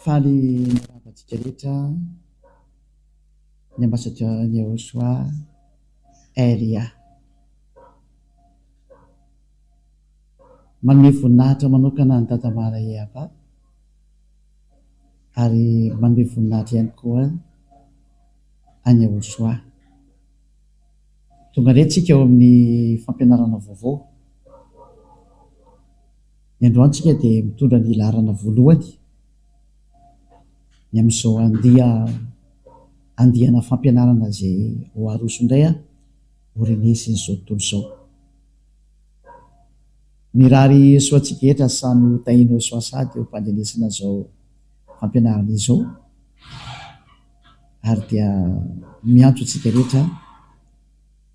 Faly miarahaba antsika rehetra ny ambassadeur ny Yahoshua RIA. Manome voninahitra manokana an'i Dada Mara Eaba ary manome voninahitra ihany koa an'i Yahoshua. Tonga indray tsika ao amin'ny fampianarana vaovao. Ny androany tsika dia mitondra ny laharana voalohany ny amin'izao andia andiana fampianarana izay ho aroso indray ho renesin'izao tontolo izao. Mirary soa antsika rehetra samy ho tahinao soa sady eo am-pandrenesana izao fampianarana izao ary dia miantso antsika rehetra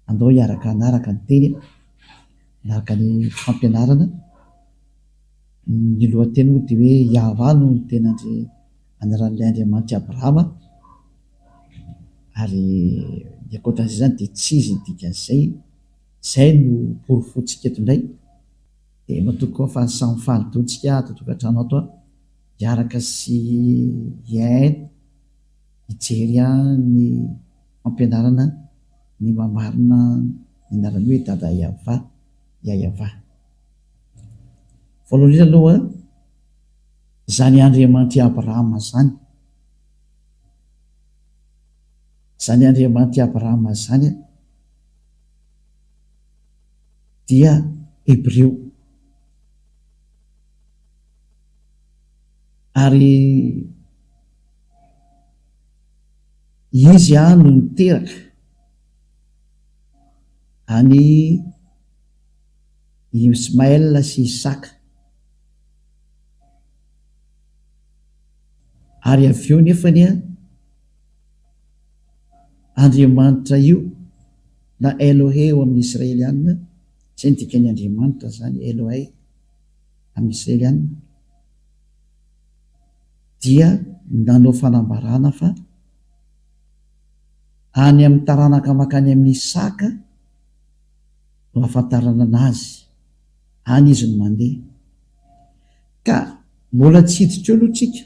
andao hiaraka hanaraka ny teny, hanaraka ny fampianarana. Ny lohateny moa dia hoe Yahweh no tena anaran'ilay Andriamanitr'i Abrahama ary ny ankoatran'izay izany dia tsy izy ny dikan'izay. Izay no porofointsika eto indray. Dia matoky koa fa samy faly daholo tsika ato an-tokantrano ato hiaraka sy hihaino, hijery ny fampianarana ny maha-marina ny anarany hoe Dada Yavah, Yayavah. Voalohany indrindra aloha, izany Andriamanitr'i Abrahama izany, izany Andriamanitr'i Abrahama izany dia Hebreo. Ary izy no niteraka an'i Ismaël sy Isaka. Ary avy eo nefany Andriamanitra io na Elohe eo amin'ny Israeliana, izay ny dikan'ny Andriamanitra izany, Elohei amin'ny Israeliana, dia nanao fanambarana fa any amin'ny taranaka mankany amin'i Isaka no ahafantarana anazy, any izy no mandeha. Ka mbola tsy hiditra eo aloha tsika.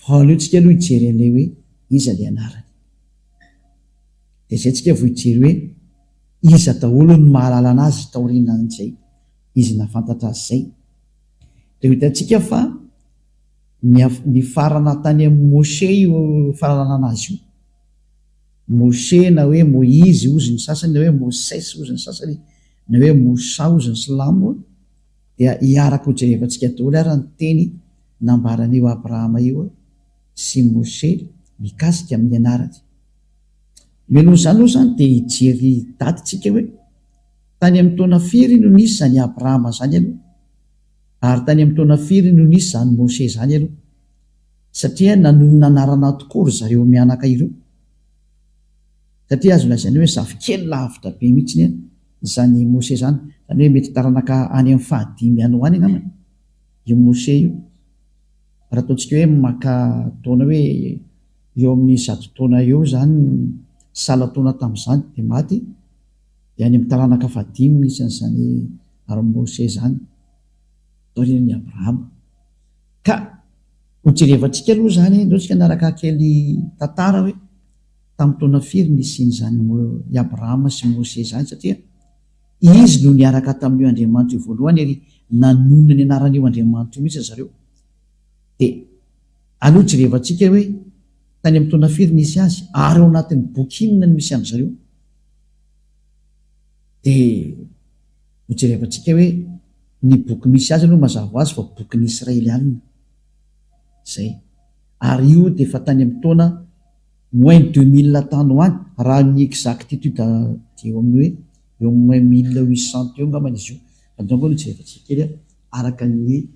Fa aleontsika aloha hijery an'ilay hoe iza ilay anarany. Dia izay tsika vao hijery hoe iza daholo no mahalala anazy taorianan'izay izy nahafantatra azy izay. Dia ho hitantsika fa nifarana tany amin'i Moshe io fahalalana azy io. Moshe na hoe Moizy hozy ny sasany na hoe Mosesy hozy ny sasany na hoe Moussa hozy ny silamo dia hiaraka ho jerevantsika daholo ary ny teny nambaran'io Abrahama io sy Moshe mikasika amin'ny anarany. Mialoha izany aloha izany dia hijery daty tsika hoe tany amin'ny taona firy no nisy izany Abrahama izany aloha ary tany amin'ny taona firy no nisy izany Moshe izany aloha satria nanonona anarana tokoa ry zareo mianaka ireo satria azo lazaina hoe zafikely lavitra be mihitsy izany Moshe izany, izany hoe mety taranaka any amin'ny fahadimy any ho any angambany io Moshe io. Raha ataontsika hoe maka taona hoe eo amin'ny zato taona eo izany salan-taona tamin'izany dia maty, dia any amin'ny taranaka fahadimy misy an'izany ary Moshe izany taorian'i Abrahama. Ka ho jerevantsika aloha izany, ndao tsika hanaraka kely tantara hoe tamin'ny taona firy nisian'izany i Abrahama sy Moshe izany satria izy no niaraka tamin'io Andriamanitra io voalohany ary nanonona ny anaran'io Andriamanitra io mihitsy ry zareo. Dia aleo jerevantsika hoe tany amin'ny taona firy nisy azy ary ao anatin'ny boky inona no misy an-dry zareo. Dia ho jerevantsika hoe ny boky misy azy aloha mazava ho azy fa bokin'ny Israelianina. Izay. Ary io dia efa tany amin'ny taona moins 2000 tany ho any, raha ny exactitude dia eo amin'ny hoe eo amin'ny moins 1800 teo angambany izy io. Fa donc aloha jerevantsika kely araka ny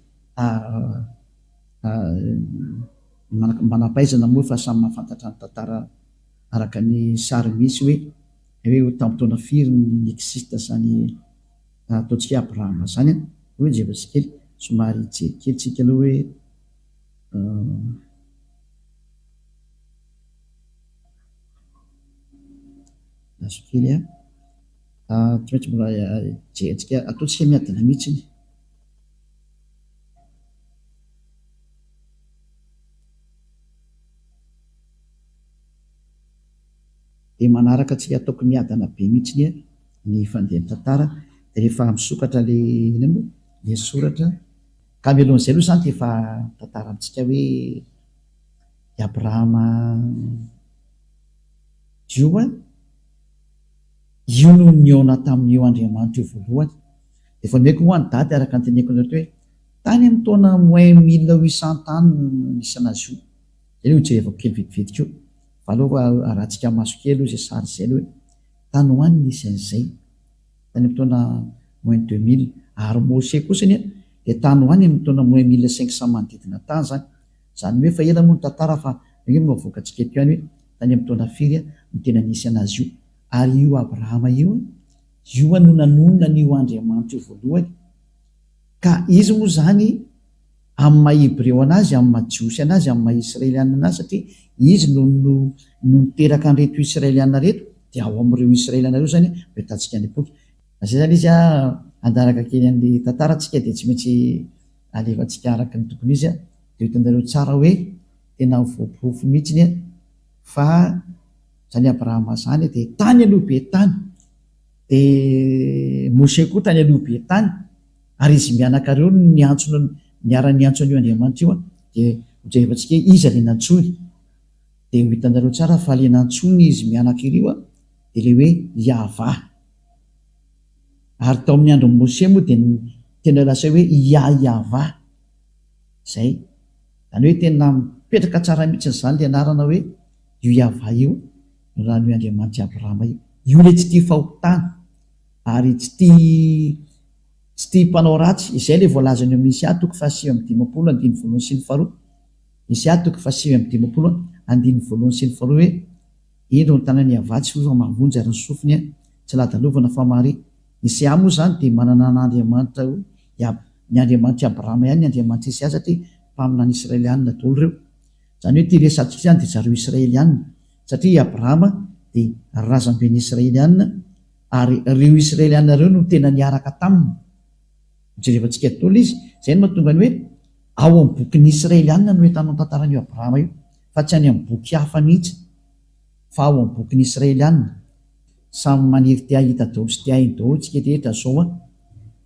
manam-pahaizana moa efa samy mahafantatra ny tantara araka ny sary misy hoe hoe tamin'ny taona firy no ni-existe izany ataontsika hoe Abrahama izany an. Hoe jerevantsika kely, somary hijery kely tsika aloha hoe Azo kely an. Tsy maintsy mbola jerentsika, ataontsika miadana mihitsy iny. Dia manaraka antsika ataoko miadana be mihitsy ny fandehan'ny tantara dia rehefa misokatra le inona moa le soratra ka mialohan'izay aloha izany dia efa mitantara amintsika hoe i Abrahama io an, io no nihaona tamin'io Andriamanitra io voalohany. Dia efa nomeko moa ny daty araka ny teneniko anareo teo hoe tany amin'ny taona moins 1800 tany no nisy an'azy io. Izay aloha hojerevako kely vetivety koa. Fa aleo arahantsika maso kely aloha izay sary izay aloha e. Tany ho any nisy an'izay. Tany amin'ny taona moins 2000. Ary Mose kosa anie dia tany ho any amin'ny taona moins 1500 manodidina tany izany. Izany hoe efa ela moa ny tantara fa io no avoakantsika eto ihany hoe tany amin'ny taona firy no tena nisy an'azy io. Ary io Abrahama io, io no nanonona an'io Andriamanitra io voalohany. Ka izy moa izany amin'ny maha Hebreo anazy, amin'ny maha Jiosy anazy, amin'ny maha Israeliana anazy satria izy no no no niteraka an'ireto Israeliana ireto dia ao amin'ireo Israeliana ireo izany no ahitantsika ny boky. Izay izany izy an, hanaraka kely an'ilay tantara tsika dia tsy maintsy alefantsika araka ny tokony izy an, dia ho hitanareo tsara hoe tena voaporofo mihitsy an fa izany Abrahama izany dia tany aloha be tany, dia Moshe koa tany aloha be tany. Ary izy mianaka ireo no niantso niara-niantso an'io Andriamanitra io, dia hojerevantsika hoe iza ilay nantsoiny. Dia ho hitanareo tsara fa ilay nantsoiny izy mianaka ireo dia ilay hoe Yavah. Ary tao amin'ny andron'i Moshe moa dia tena lasa hoe Yah-Yavah. Izay. Izany hoe tena mipetraka tsara mihitsy izany ilay anarana hoe io Yavah io, no anaran'io Andriamanitr'i Abrahama io. Io ilay tsy tia fahotana ary tsy tia Tsy tia mpanao ratsy, izay ilay voalazan'i eo Misia toko faha-59 andininy voalohany sy ny faharoa, Misia toko faha-59 andininy voalohany sy ny faharoa hoe, Indro ny tanan'i Yavah tsy fohy fa mahavonjy ary ny sofiny tsy ladalovana fa mahare. Misia moa izany dia manana an'Andriamanitra hoe ny Andriamanitr'i Abrahama ihany ny Andriamanitr'i Isia satria mpaminany Israelianina daholo ireo. Izany hoe ity resatsika izany dia zareo Israelianina satria i Abrahama dia razamben'ny Israelianina Ary ireo Israeliana ireo no tena niaraka taminy. Jerevantsika daholo izy. Izay no mahatonga ny hoe ao amin'ny bokin'ny Israeliana no ahitanao ny tantaran'io Abrahama io, fa tsy any amin'ny boky hafa mihitsy, fa ao amin'ny bokin'ny Israeliana. Samy maniry te hahita daholo sy te haheno daholo tsika rehetra izao an!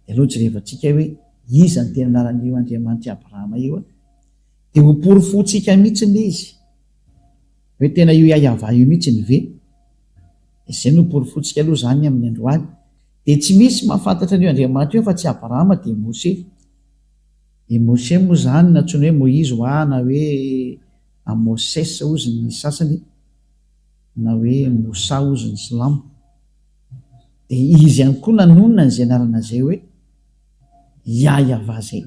Dia aleo jerevantsika hoe iza no tena anaran'io Andriamanitr'i Abrahama io an! Dia ho porofointsika mihitsy ilay izy hoe tena io Yahweh io mihitsy ny ve? Izay no porofontsika aloha izany amin'ny androany. Dia tsy misy mahafantatra an'io Andriamanitra io afa-tsy Abrahama dia Mose. I Mose moa izany nantsoina hoe Moizy hoa na hoe Moses hozy ny sasany na hoe Moussa hozy ny silamo. Dia izy ihany koa nanonona an'izay anarana izay hoe Yahyav izay.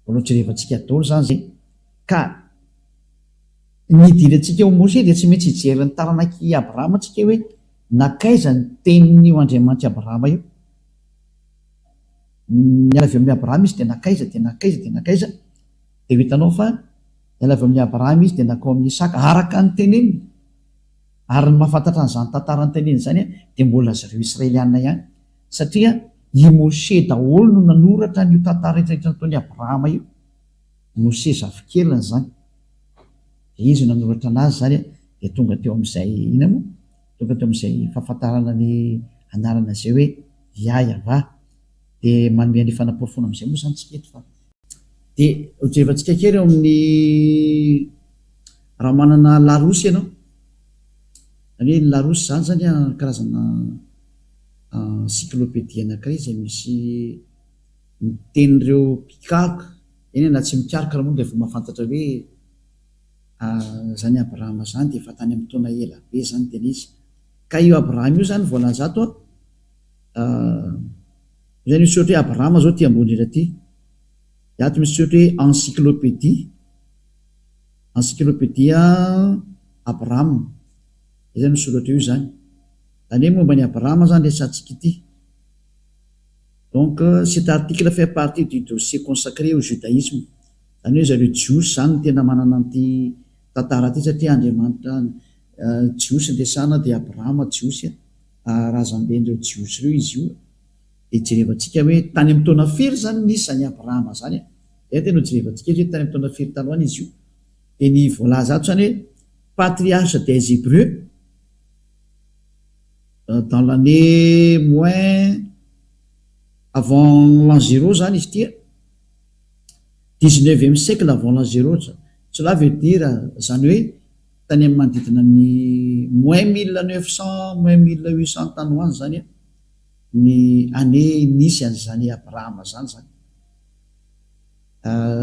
Mbola hojerevantsika daholo izany izay. Ka. Ny hidirantsika ao Moshe dia tsy maintsy hijery ny taranak'i Abrahama tsika hoe nankaiza ny tenin'io Andriamanitr'i Abrahama io. Niala avy amin'i Abrahama izy dia nankaiza dia nankaiza dia nankaiza dia ho hitanao fa niala avy amin'i Abrahama izy dia nankao amin'i Isaka araka ny teneniny. Ary ny mahafantatra an'izany tantara noteneniny izany dia mbola zareo Israeliana ihany satria i Moshe daholo no nanoratra an'io tantara rehetra rehetra nataon'i Abrahama io. Moshe zafikeliny izany. Dia izy no nanoratra anazy izany dia tonga teo amin'izay inona moa? Tonga teo amin'izay fahafantarana ny anarana izay hoe Yah-Yavah. Dia manome an'ilay fanaporofoana amin'izay moa izany tsika eto fa. Dia hojerevantsika kely eo amin'ny raha manana Larousse ianao. Izany hoe ny Larousse izany izany an karazana encyclopédie anankiray izay misy ny tenin'ireo mpikaroka, eny e na tsy mikaroka ary moa dia efa mahafantatra hoe izany Abrahama izany dia efa tany amin'ny taona ela be izany tena izy. Ka io Abrahama io izany voalaza ato an, io izany misy soratra hoe Abrahama izao aty ambony indrindra aty, dia ato misy soratra hoe encyclopédie, encyclopédie Abrahama, izay izany misoratra eo izany. Izany hoe momba an'i Abrahama izany resahantsika ity. Donc cet article fait partie du dossier consacré au judaïsme. Izany hoe zareo jiosy izany no tena manana an'ity tantara ity satria Andriamanitra jiosy no resahana dia Abrahama jiosy razamben'ireo jiosy ireo izy io. Dia jerevantsika hoe tany amin'ny taona firy izany nisy izany Abrahama izany e. Izay tena ho jerevantsika eto hoe tany amin'ny taona firy tany ho any izy io. Dia ny voalaza ato izany hoe patriarche des Hébreux. Dans l'année moins avant l'an zéro zany izy ity a, dix-neuvième siècle avant l'an zéro, cela veut dire zany hoe tany amin'ny manodidina ny moins 1900, moins 1800 tany ho any zany a ny année nisy an'izany Abrahama zany zany.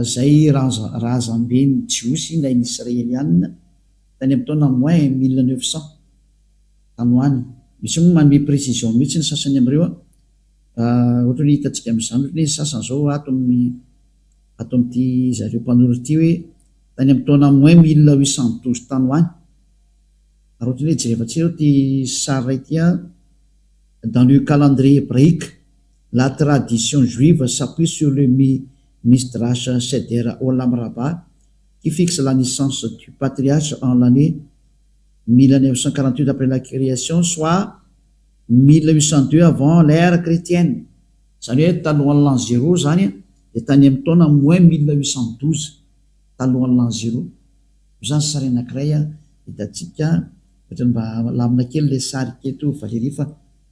Zay razamben'ny Jiosy na ny Israelianina tany amin'ny taona moins 1900 tany ho any. Misy moa manome précision mihitsy ny sasany amin'ireo a, ohatra hoe hitantsika amin'izany ohatra hoe ny sasany izao ato amin'ny ato amin'ity zareo mpanoratra ity hoe tany amin'ny taona moins 1812 tany ho any. Ary ohatra hoe jerevantsika zao ity sary iray ity a, dans le calendrier hébraïque, la tradition juive s'appuie sur le Midrash Seder Olam Rabbah qui fixe la naissance du patriarche en l'année 1948 après la création, soit 1802 avant l'ère chrétienne. Izany hoe talohan'ny l'an zéro zany dia tany amin'ny taona moins 1812 talohan'ny l'an zéro. Io zany sary anankiray hitantsika, ohatran'ny mba lamina kely ilay sary keto Valérie fa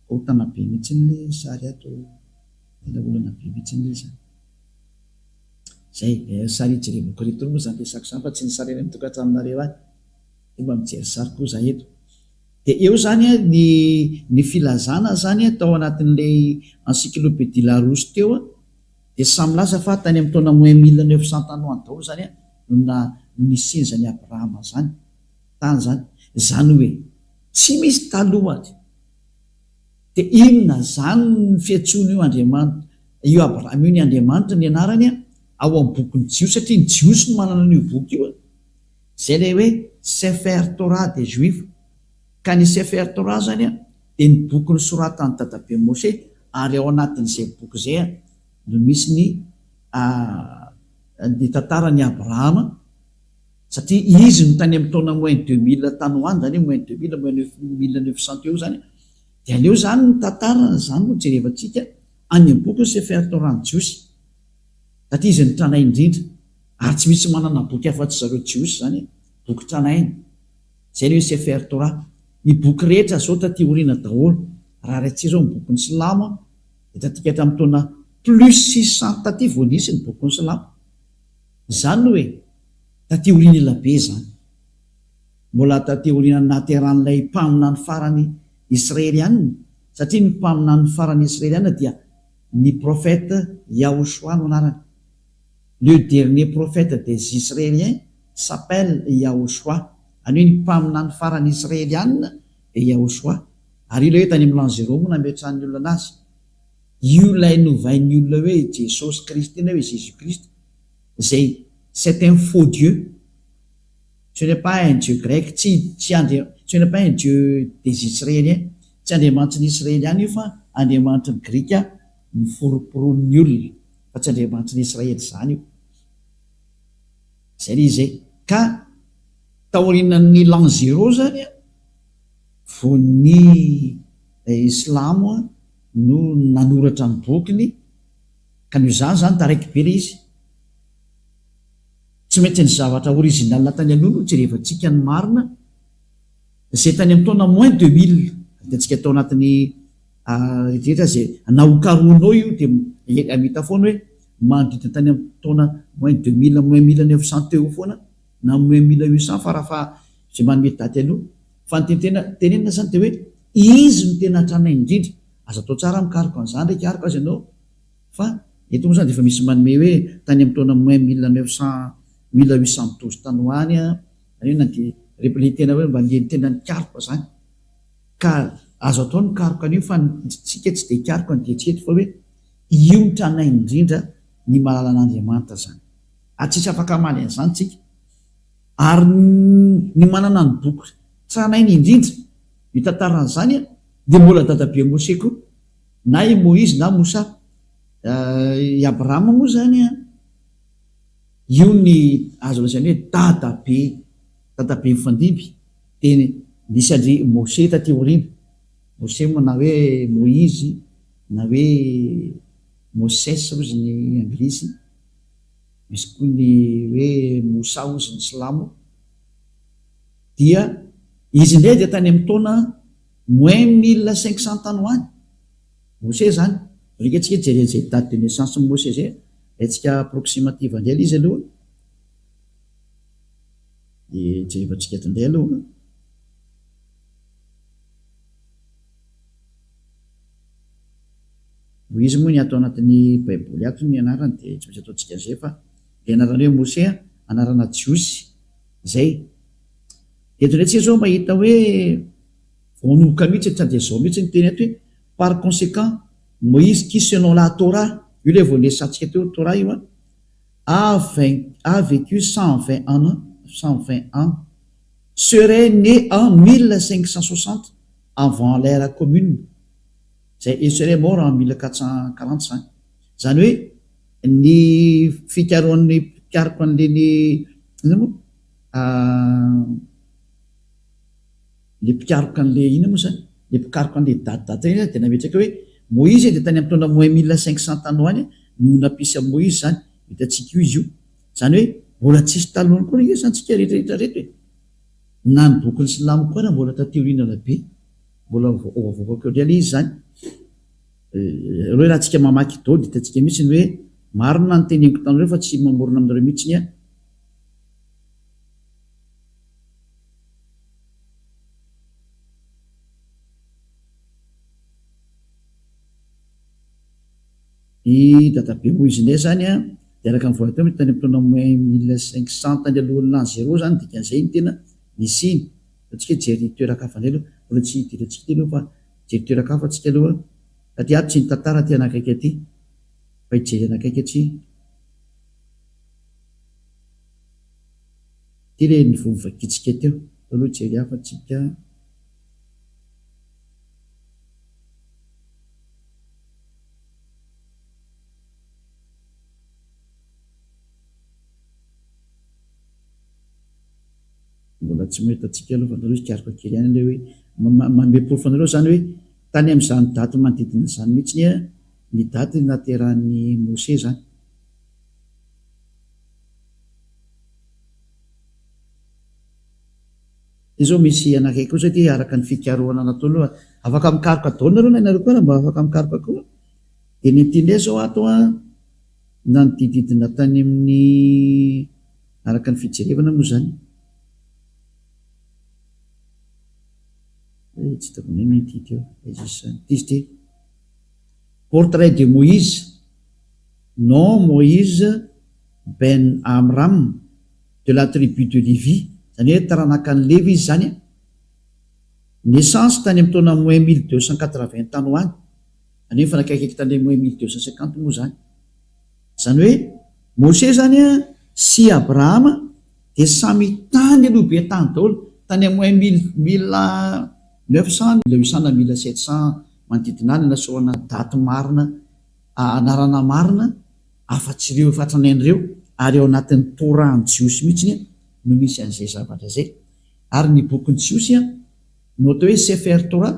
korontana be mihitsy ilay sary ato, tena olana be mihitsy ilay izy. Zay, sary hijerevako ireto moa zany resako zany fa tsy ny sary any amin'ny tokantranonareo any. Dia mba mijery sary koa za eto. Dia eo zany ny ny filazana zany tao anatin'ilay encyclopédie Larousse teo dia samy milaza fa tany amin'ny taona moins 1900 tany ho any daholo zany no na nisian'izany Abrahama zany tany zany. Izany hoe tsy misy talohany. Dia inona zany ny fiantsoan'io Andriamanitra io Abrahama io ny Andriamanitra ny anarany ao amin'ny bokin'ny Jiosy satria ny Jiosy no manana an'io boky io. Izay ilay hoe Sefer Torah des Juifs. Ka ny Sefer Torah izany dia ny boky nosoratan'i dadabe Moshe ary ao anatin'izay boky izay no misy ny ny tantaran'i Abrahama satria izy no tany amin'ny taona moins 2000 tany ho any izany hoe moins 2000, moins 1900 teo izany dia aleo izany ny tantarany izany no jerevantsika any amin'ny boky ny Sefer Torah ny Jiosy satria izy no tranainy indrindra ary tsy misy manana boky afa-tsy zareo Jiosy izany e, boky tranainy. Izay ilay hoe Sefer Torah. Ny boky rehetra izao taty aoriana daholo. Raha raintsika izao ny bokin'ny silamo dia taty hatramin'ny taona plus 600 taty vao nisy ny bokin'ny silamo. Izany hoe taty aoriana ela be izany. Mbola taty aorianan'ny nahaterahan'ilay mpaminany farany Israeliana, satria ny mpaminany farany Israeliana dia ny prophète Yahushua no anarany. Le dernier prophète des Israéliens s'appelle Yahushua. Any hoe ny mpaminany farany Israeliana dia Yahushua. Ary io ilay hoe tany amin'ny l'an zéro moa nametrahan'ny olona anazy. Io ilay novain'ny olona hoe Jesosy Kristy na hoe Jésus Christ izay c'est un faux Dieu. Ce n'est pas un Dieu grec, tsy tsy Andria ce n'est pas un Dieu des Israéliens, tsy Andriamanitry ny Israeliana io fa Andriamanitry ny Grika niforomporonin'ny olona. Fa tsy Andriamanitry ny Israely izany io. Izay ilay izy e. Ka taorianan'ny l'an zéro izany an, vao ny Islamo no nanoratra ny bokiny, ka noho izany izany taraiky be ilay izy. Tsy maintsy ny zavatra original tany aloha no jerevantsika ny marina, izay tany amin'ny taona moins 2000, hitantsika tao anatin'ny rehetra izay na ho karohinao io dia mahita foana hoe manodidina tany amin'ny taona moins 2000, moins 1900 teo foana na moins 1800 farafaha izay manome daty aloha. Fa ny tiany tena tenenina izany dia hoe izy no tena tranainy indrindra. Aza atao tsara mikaroka an'izany re hikaroka aza ianao fa eto moa izany dia efa misy manome hoe tany amin'ny taona moins 1900, 1812 tany ho any, izany hoe na dia ilay tena hoe mba ny tena nikaroka izany. Ka azo atao ny mikaroka an'io fa ny tsika tsy dia hikaroka ny diantsika eto fa hoe io ny tranainy indrindra ny mahalala an'Andriamanitra zany. Ary tsisy afaka hamaly an'izany tsika. Ary ny manana ny boky tranainy indrindra mitantara an'izany dia mbola dadabe Mose koa. Na i Moizy na Mosa. I Abrahama moa zany an, io ny azo lazaina hoe dadabe, dadabe mifandimby. Dia nisy an-dry Moshe taty aoriana. Moshe moa na hoe Moizy na hoe Moses hozy ny anglisy, misy koa ny hoe Moussa hozy ny silamo. Dia izy indray dia tany amin'ny taona. Moins 1500 tany ho any. Mose izany. Alika tsika hijery an'izay date de naissance n'i Mose izay. Alaintsika approximative indray ilay izy aloha. Dia jerevantsika eto indray aloha. Moizy moa ny ato anatin'ny baiboly ato ny anarany dia tsy maintsy ataontsika an'izay fa ilay anarana hoe Mose anarana jiosy izay. Eto indray tsika izao mahita hoe vao manomboka mihitsy tsy dia izao mihitsy ny teny ato hoe par conséquent Moïse qui selon la Torah, io ilay vao nesahantsika teo Torah io an, a a vécu 120 ans 120 ans serait né en 1560 avant l'ère commune, izay il serait mort en 1440 izany. Izany hoe ny fikarohan'ny mpikaroka an'ireny inona moa le mpikaroka an'le inona moa izany? Le mpikaroka an'le daty daty ireny dia nametraka hoe Moïse dia tany amin'ny taona moins 1500 tany ho any no nampisy an'i Moïse izany, hitantsika io izy io. Izany hoe mbola tsisy talohany koa anie izany tsika rehetra rehetra reto e! Na ny bokin'ny silamo koa ara mbola taty aorianana be, mbola ho avoakako eo indray ilay izy izany. Ireo raha tsika mamaky daholo dia hitantsika mihitsy ny hoe marina ny teneniko taminareo fa tsy mamorona aminareo mihitsy aho. I dadabe moa izy indray izany an, dia araka ny voalaza teo moa tany amin'ny taona moins 1500 tany alohan'ny l'an zéro izany dikan'izay no tena nisiany. Ataontsika hijery toeran-kafa indray aloha, mbola tsy hidirantsika ity aloha fa hijery toeran-kafa tsika aloha satria ato tsy ny tantara aty anakaiky aty fa hijery anakaiky atsy. Ity ilay niveau novakintsika teo. Atao aloha hijery hafa tsika. Mbola tsy mahita antsika aloha fa nareo hikaroka kely ihany ilay hoe manome porofo anareo izany hoe tany amin'izany daty manodidina izany mihitsy ny daty nahaterahan'i Mose izany. Ity zao misy anankiray koa zao ity araka ny fikarohana natao aloha, afaka mikaroka daholo nareo na ianareo koa ary mba afaka mikaroka koa. Dia ny ity indray zao ato an, nanodididina tany amin'ny araka ny fijerevana moa zany. Eh, tsy hitako indray ny ity teo, aiza izy zany, ity izy ity. Portrait de Moïse, nom Moïse Ben Amram. de la tribu de Lévi, izany hoe taranakan'i Levy izy izany an, naissance tany amin'ny taona moins 1280 tany ho any, izany hoe mifanakaikaiky tany moins 1250 moa izany. Izany hoe Moshe izany an sy Abrahama dia samy tany aloha be tany daholo, tany amin'ny moins mille mille neuf cent, mille huit cent na mille sept cent manodidina any nasehoana daty marina, anarana marina, afa-tsy ireo efa tranainy ireo, ary ao anatin'ny Torah an'ny Jiosy mihitsy no misy an'izay zavatra izay. Ary ny bokin'ny Jiosy no atao hoe Sefer Torah,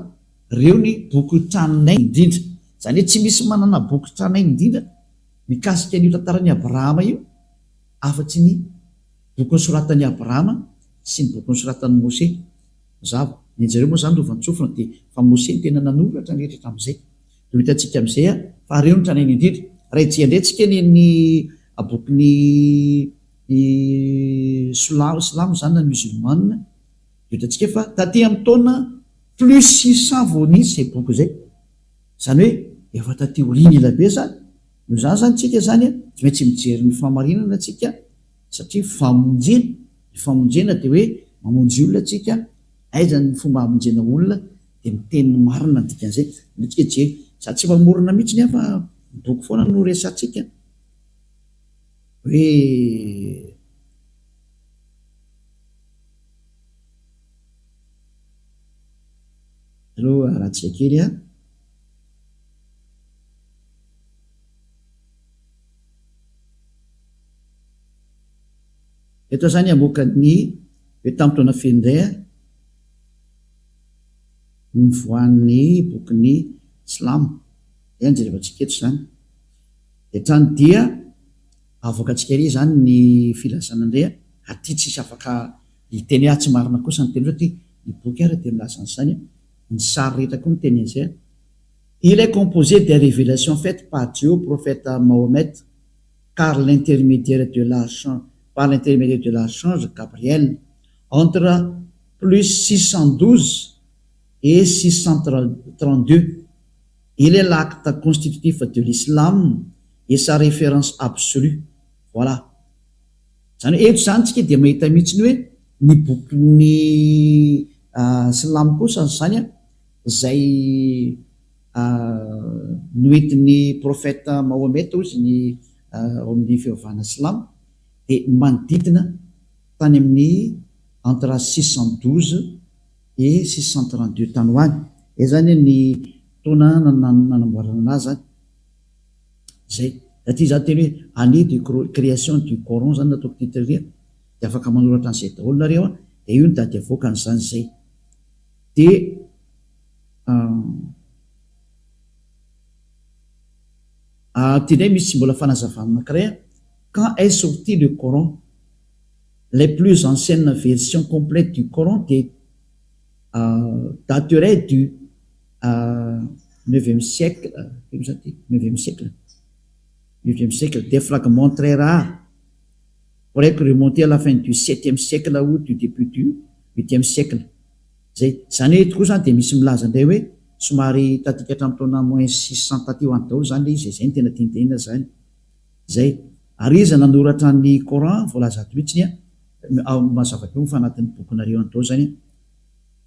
ireo ny boky tranainy indrindra. Izany hoe tsy misy manana boky tranainy indrindra mikasika an'io tantaran'i Abrahama io afa-tsy ny boky nosoratan'i Abrahama sy ny boky nosoratan'i Moshe. Mazava. Ny an'i zareo moa izany lovantsofina dia fa Moshe no tena nanoratra ny rehetra hatramin'izay. Dia ho hitantsika amin'izay fa ireo no tranainy indrindra. Raha hijery indray tsika ny ny bokin'ny ny silamo silamo izany na musulman dia hitantsika fa taty amin'ny taona plus 600 vao nisy izay boky izay. Izany hoe efa taty aoriana ela be izany. Noho izany izany tsika izany tsy maintsy mijery ny fahamarinana tsika satria famonjena, ny famonjena dia hoe mamonjy olona tsika, aiza ny fomba hamonjena olona dia miteny ny marina ny dikan'izay. Aleo tsika hijery. Za tsy mamorona mihitsy ny ahy fa ny boky foana no resahantsika hoe aleo arahantsika kely an. Eto zany hamoaka ny hoe tamin'ny taona firy indray an. Nivoahan'ny bokin'ny silamo. Izay no jerevantsika eto izany. Dia hatrany dia avoakantsika ery izany ny filazana indray aty tsisy afaka hiteny hoe ah tsy marina kosa ny teny satria ny boky ary dia milaza an'izany. Ny sary rehetra koa miteny an'izay. Il est composé des révélations faites par Dieu au prophète Mahomet car l'intermédiaire de l'archange par l'intermédiaire de l'archange Gabriel entre plus 612 et 632. Il est l'acte constitutif de l'islam et sa référence absolue. Voilà. Izany hoe eto izany tsika dia mahita mihitsy ny hoe ny bokin'ny silamo kosa izany izay noentin'ny prophète Mahomet hozy ny ao amin'ny fivavahana silamo dia manodidina tany amin'ny entre 612 et 632 tany ho any. Izay izany ny taona nanamboarana anazy izany. Zay. Satria za teny hoe année de création du Coran zany nataoko titre ry a, de afaka manoratra an'izay daholo nareo a, de io ny daty avoakany zany zay. De Aty indray misy mbola fanazavana anankiray a, quand est sorti le Coran? Les plus anciennes versions complètes du Coran dia daterait du neuvième siècle, firy moa zany ty? Neuvième siècle, neuvième siècle, des fragments très rares pourraient remonter à la fin du septième siècle ou du début du huitième siècle. Zay. Zany hoe eto koa zany dia misy milaza indray hoe somary taty hatramin'ny taona moins 600 taty ho any daholo zany ilay izy e, zay no tena tiany tenenina zany. Zay. Ary iza nanoratra ny Coran voalaza ato mihitsy an, mazava be moa fa anatin'ny bokinareo any daholo zany an.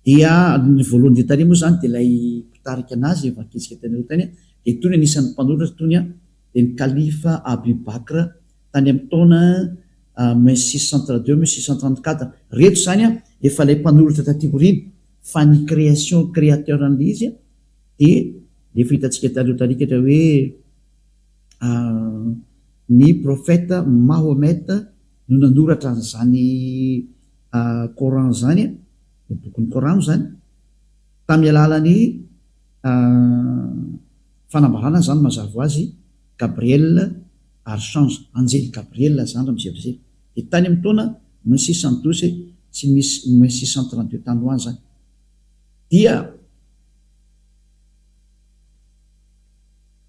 Dia ny voalohany indrindra tary moa izany dia ilay mpitarika anazy efa ankizy tany aloha tany dia itony anisan'ny mpanoratra itony dia ny Khalifa Abu Bakr tany amin'ny taona moins 632 moins 634 ireto izany efa ilay mpanoratra taty aoriana fa ny création créateur an'ilay izy dia efa hitantsika taloha tarikatra hoe ny prophète Mahomet no nanoratra an'izany Coran izany, ny bokin'ny Coran moa izany, tamin'ny alalan'ny fanambarana izany mazava ho azy, Gabriel Archange, anjely Gabriel izany raha mijery Dia tany amin'ny taona moins 612 sy moins 632 tany ho any izany. Dia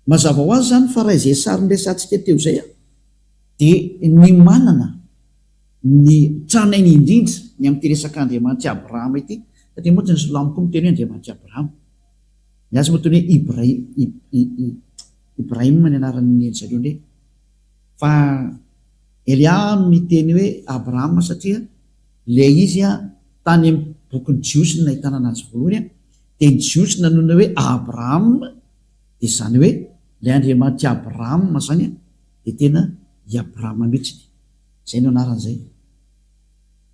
mazava ho azy izany fa raha izay sary niresahantsika teo izay dia ny manana ny tranainy indrindra ny amin'ity resaka Andriamanitr'i Abrahama ity, satria moa tsy ny silamo koa miteny hoe Andriamanitr'i Abrahama. Ny azy moa teny hoe Ibrahim ny anaran'ny zareo indray. Fa Elia miteny hoe Abrahama satria ilay izy tany amin'ny bokin'ny Jiosy no nahitana anazy voalohany, dia ny Jiosy nanonona hoe Abrahama, dia izany hoe ilay Andriamanitr'i Abrahama izany dia tena i Abrahama mihitsy. Izay no anaran'izay.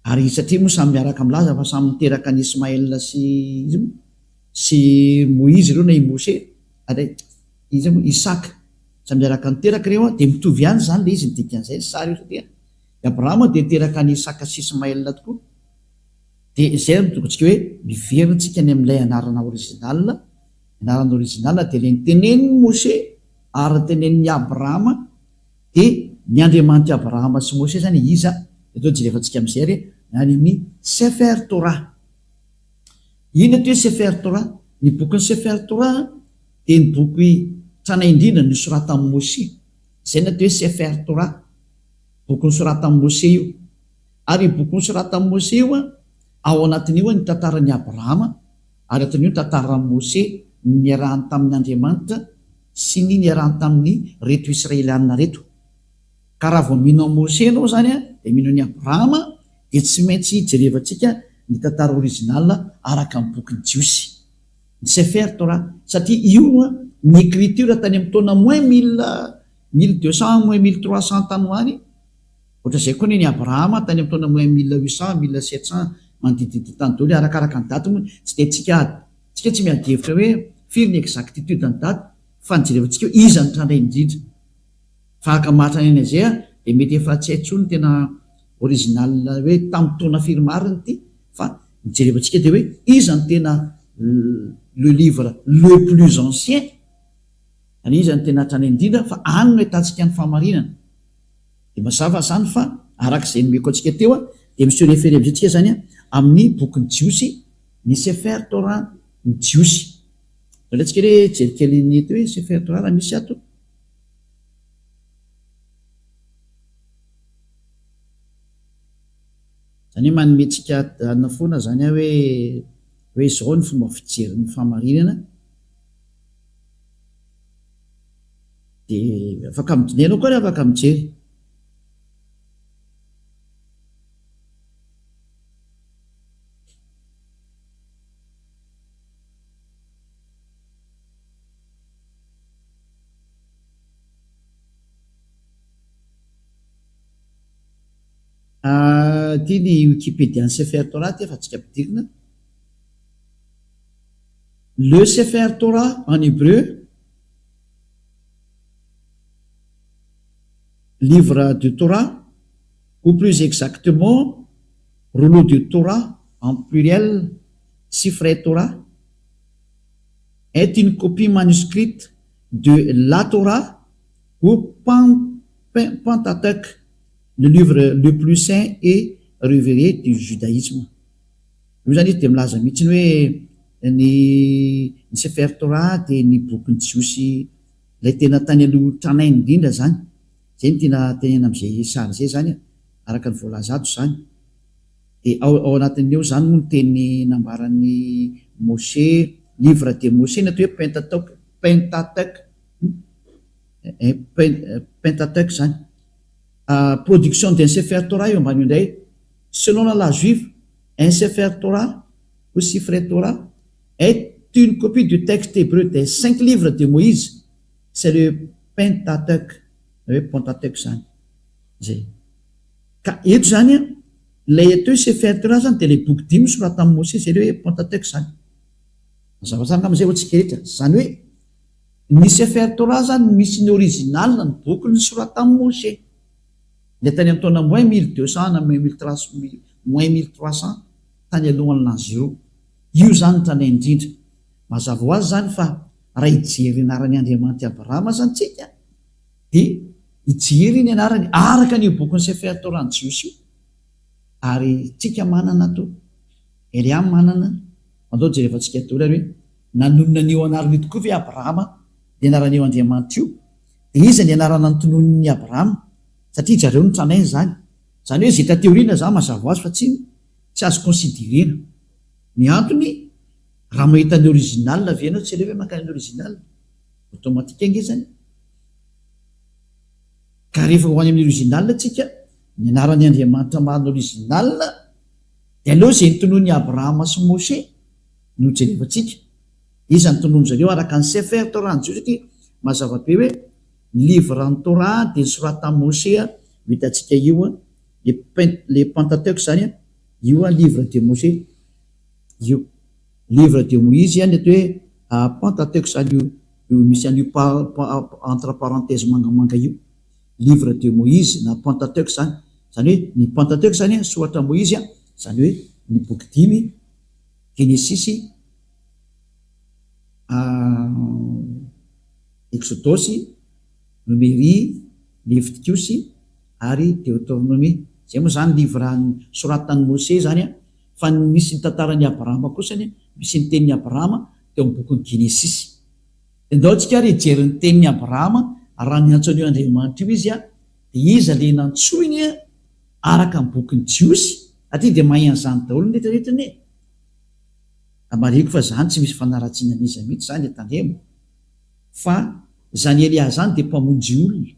Ary satria moa samy miaraka milaza fa samy niteraka an'i Ismaël sy iza moa? Sy Moïse ireo na i Moshe, ary iza moa? Isaka. Samy miaraka niteraka ireo an, dia mitovy ihany izany ilay izy ny dikan'izay ny sary io satria i Abrahama dia niteraka an'i Isaka sy Ismaël tokoa. Dia izay no tokontsika hoe miverina tsika any amin'ilay anarana original, ny anarana original dia ilay nitenenin'i Moshe ary nitenenin'i Abrahama Dia ny Andriamanitr'i Abrahama sy Mosesy izany iza? Dia atao jerevantsika amin'izay ary ny any amin'ny Sefer Torah. Inona ity hoe Sefer Torah? Ny bokin'ny Sefer Torah dia ny boky tranainy indrindra nosoratan'i Moshe. Izay no atao hoe Sefer Torah. Boky nosoratan'i Moshe io. Ary io boky nosoratan'i Moshe io, ao anatin'io ny tantaran'i Abrahama, ary anatin'io ny tantaran'i Moshe, ny niarahany tamin'ny Andriamanitra, sy ny niarahany tamin'ny reto Israelianina reto. Ka raha vao mino an'i Moshe ianao izany dia mino an'i Abrahama dia tsy maintsy jerevantsika ny tantara original araka ny bokin'ny Jiosy. Ny Sefer Torah. Satria io ny écriture tany amin'ny taona moins mille, 1200 moins 1300 tany ho any, ohatran'izay koa ny an'i Abrahama tany amin'ny taona moins 1800, 1700 manodidididina tany daholo arakaraka ny daty moa tsy dia tsika Tsika tsy miady hevitra hoe firy ny exactitude ny daty fa ny jerevantsika hoe iza no trandray indrindra. Fa araka ny maha tranainy an'izay dia mety efa tsy hay intsony ny tena original hoe tamin'ny taona firy marina ity fa ny jerevantsika dia hoe iza no tena le livre le plus ancien, izany hoe iza no tena tranainy indrindra fa any no ahitantsika ny fahamarinana. Dia mazava izany fa araka izay nomeko antsika teo dia mi-se référer amin'izay tsika izany amin'ny bokin'ny Jiosy. Ny Sefer Torah. ny Jiosy. Aleontsika re hijery kely ny eto hoe Sefer Torah raha misy ato. Izany hoe manome antsika anona foana izany aho hoe hoe izao ny fomba fijery ny fahamarinana. Dia afaka mijery ianao koa ary afaka mijery. Ity ny Wikipedia-n'ny Sefer Torah ity efa antsika ampidirina. Le Sefer Torah en hébreu, livre de Torah, ou plus exactement rouleau de Torah en pluriel, Sifrei Torah, est une copie manuscrite de la Torah ou Pentateuque, le livre le plus saint et révéré du judaïsme. Io izany izy dia milaza mihitsy hoe ny ny Sefer Torah dia ny bokin'ny Jiosy ilay tena tany aloha tranainy indrindra izany. Izay no tiana tenenina amin'izay sary izay izany araka ny voalaza ato izany. Dia ao ao anatin'ny ao izany moa ny teny nambaran'i Moshe, livre de Moshe ny atao hoe Pentateuque, Pentateuque, Pentateuque izany. Production d'un Sefer Torah eo ambany eo indray. Selon la loi juive, un Sefer Torah ou Sifre Torah est une copie du texte hébreu des cinq livres de Moïse, c'est le Pentateuque, na hoe Pentateuque izany. Izay. Ka eto izany an, ilay atao hoe Sefer Torah izany dia ilay boky dimy nosoratan'i Mosesy, izay ilay hoe Pentateuque izany. Mazava tsara angamba izay ho antsika rehetra. Izany hoe ny Sefer Torah izany misy ny original ny boky nosoratan'i Mosesy. Ilay tany amin'ny taona moins 1200 na moins 1300 tany alohan'ny l'an zéro. Io izany no tranainy indrindra. Mazava ho azy izany fa raha hijery ny anaran'i Andriamanitry Abrahama izany tsika dia hijery ny anarany araka an'io bokin'ny Sefer Torah ny Jiosy io. Ary tsika manana ato, Elia manana, andao jerevantsika daholo ary hoe nanonona an'io anarana io tokoa ve Abrahama, ny anaran'io Andriamanitra io? Dia iza ny anarana notononin'i Abrahama? Satria zareo no tranainy izany. Izany hoe izay taty aoriana izany mazava ho azy fa tsy tsy azo considerena. Ny antony, raha mahita ny original ve ianao tsy aleo ve mankany amin'ny original? Automatique ange izany. Ka rehefa ho any amin'ny original tsika, ny anaran'i Andriamanitra marina original, dia aleo izay notononin'i Abrahama sy Moshe no jerevantsika. Iza no tonony zareo araka ny Sefer Torah ny Jiosy satria mazava be hoe ny livre ny Torah dia nosoratan'i Moshe io hitantsika io le le Pentateuque zany io livre de Moshe io livre de Moïse ny atao hoe Pentateuque zany io io misy an'io entre parenthèse mangamanga io livre de Moïse na Pentateuque zany zany hoe ny Pentateuque zany soratra Moïse zany hoe ny boky dimy Genesisy Eksodosy, Nomery, Levitikosy ary Deoteronomia. Izay moa izany livre soratan'i Mose izany an, fa ny misy ny tantaran'i Abrahama kosany, misy ny tenin'i Abrahama teo amin'ny bokin'ny Genesisy. Dia ndao tsika ary hijery ny tenin'i Abrahama raha niantso an'io Andriamanitra io izy an, dia iza ilay nantsoiny araka ny bokin'ny Jiosy? Aty dia mahay an'izany daholo ny rehetra rehetra anie e. Marihiko fa zany tsy misy fanaratsiana an'iza mihitsy zany e tandremo fa zany Elia zany dia mpamonjy olona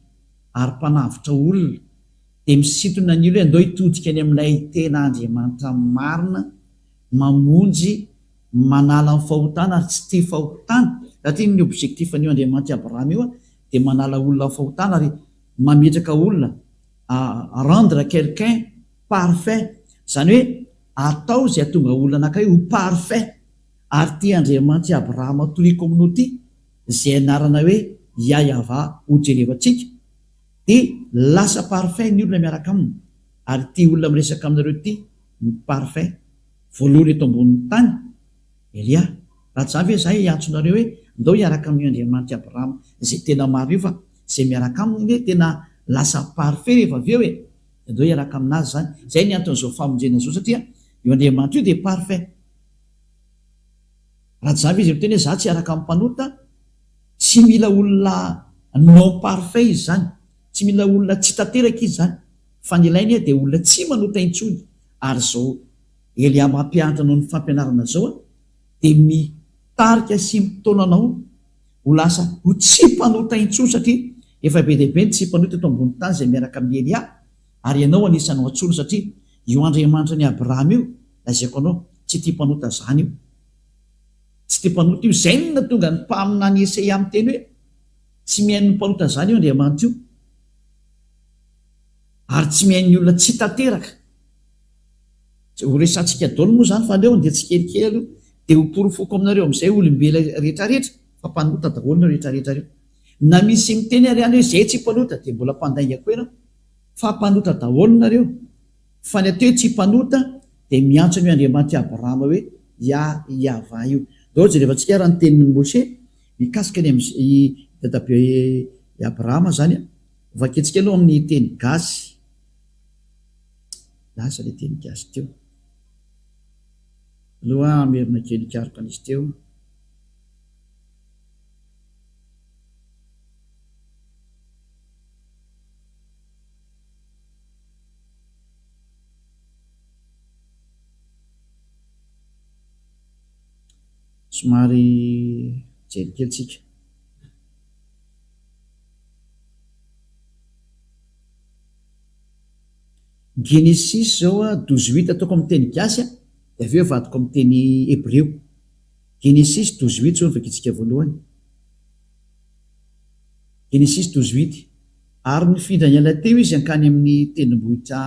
ary mpanavotra olona dia misintona ny olona hoe andao hitodika any amin'ilay tena Andriamanitra marina mamonjy manala ny fahotana ary tsy tia fahotana satria ny objectif an'io Andriamanitr'i Abrahama io dia manala olona amin'ny fahotana ary mametraka olona rendre quelqu'un parfait zany hoe Atao izay hahatonga olona anankiray ho parfait. Ary ity Andriamanitr'i Abrahama toriko aminao ity, izay anarana hoe Yahyahavah hojerevantsika, dia lasa parfait ny olona miaraka aminy. Ary ity olona miresaka aminareo ity no parfait voalohany eto ambonin'ny tany, Elia. Raha tsy izany ve izahay hiantso nareo hoe ndao hiaraka amin'io Andriamanitr'i Abrahama izay tena marina io fa izay miaraka aminy anie tena lasa parfait rehefa avy eo e! Dia ndao hiaraka aminazy izany. Izay ny anton'izao famonjena izao satria io Andriamanitra io dia parfait. Raha tsy izany ve izy miteny hoe za tsy hiaraka amin'ny mpanota? Tsy mila olona non parfait izy izany, tsy mila olona tsy tanteraka izy izany, fa ny ilainy dia olona tsy manota intsony, ary izao Elia mampianatra anao ny fampianarana izao dia mitarika sy mitaona anao ho lasa ho tsy mpanota intsony satria efa be dia be ny tsy mpanota eto ambony tany izay miaraka amin'i Elia ary ianao anisan'ny ho antsoina satria io Andriamanitra an'i Abrahama io lazaiko anao tsy tia mpanota zany io. Tsy tia mpanota io. Izay no nahatonga ny mpaminany Esaia miteny hoe, Tsy mihaino ny mpanota izany io Andriamanitra io, ary tsy mihaino ny olona tsy tanteraka. Tsy ho resahantsika daholo moa izany fa aleo andeha tsikelikely aloha dia ho porofoko aminareo amin'izay olombela rehetrarehetra fa mpanota daholo nareo rehetrarehetra reo. Na misy miteny ary any hoe izay tsy mpanota dia mbola mpandainga koa ianao fa mpanota daholo nareo. Fa ny atao hoe tsy mpanota dia miantso an'io Andriamanitr'i Abrahama hoe Yah Yavah io. Ndao jerevantsika ary ny tenin'i Moshe mikasika ny i dadabe i Abrahama izany an. Vakintsika aloha amin'ny teny gasy. Lasa ilay teny gasy teo. Aloha hamerina kely hikaroka an'izy teo. Somary mijery kely tsika. Genesisy zao a, douze huit ataoko amin'ny teny gasy a, dia avy eo avadiko amin'ny teny hebreo. Genesisy douze huit zao no vakintsika voalohany. Genesisy douze huit. Ary nifindra niala teo izy hankany amin'ny tendrombohitra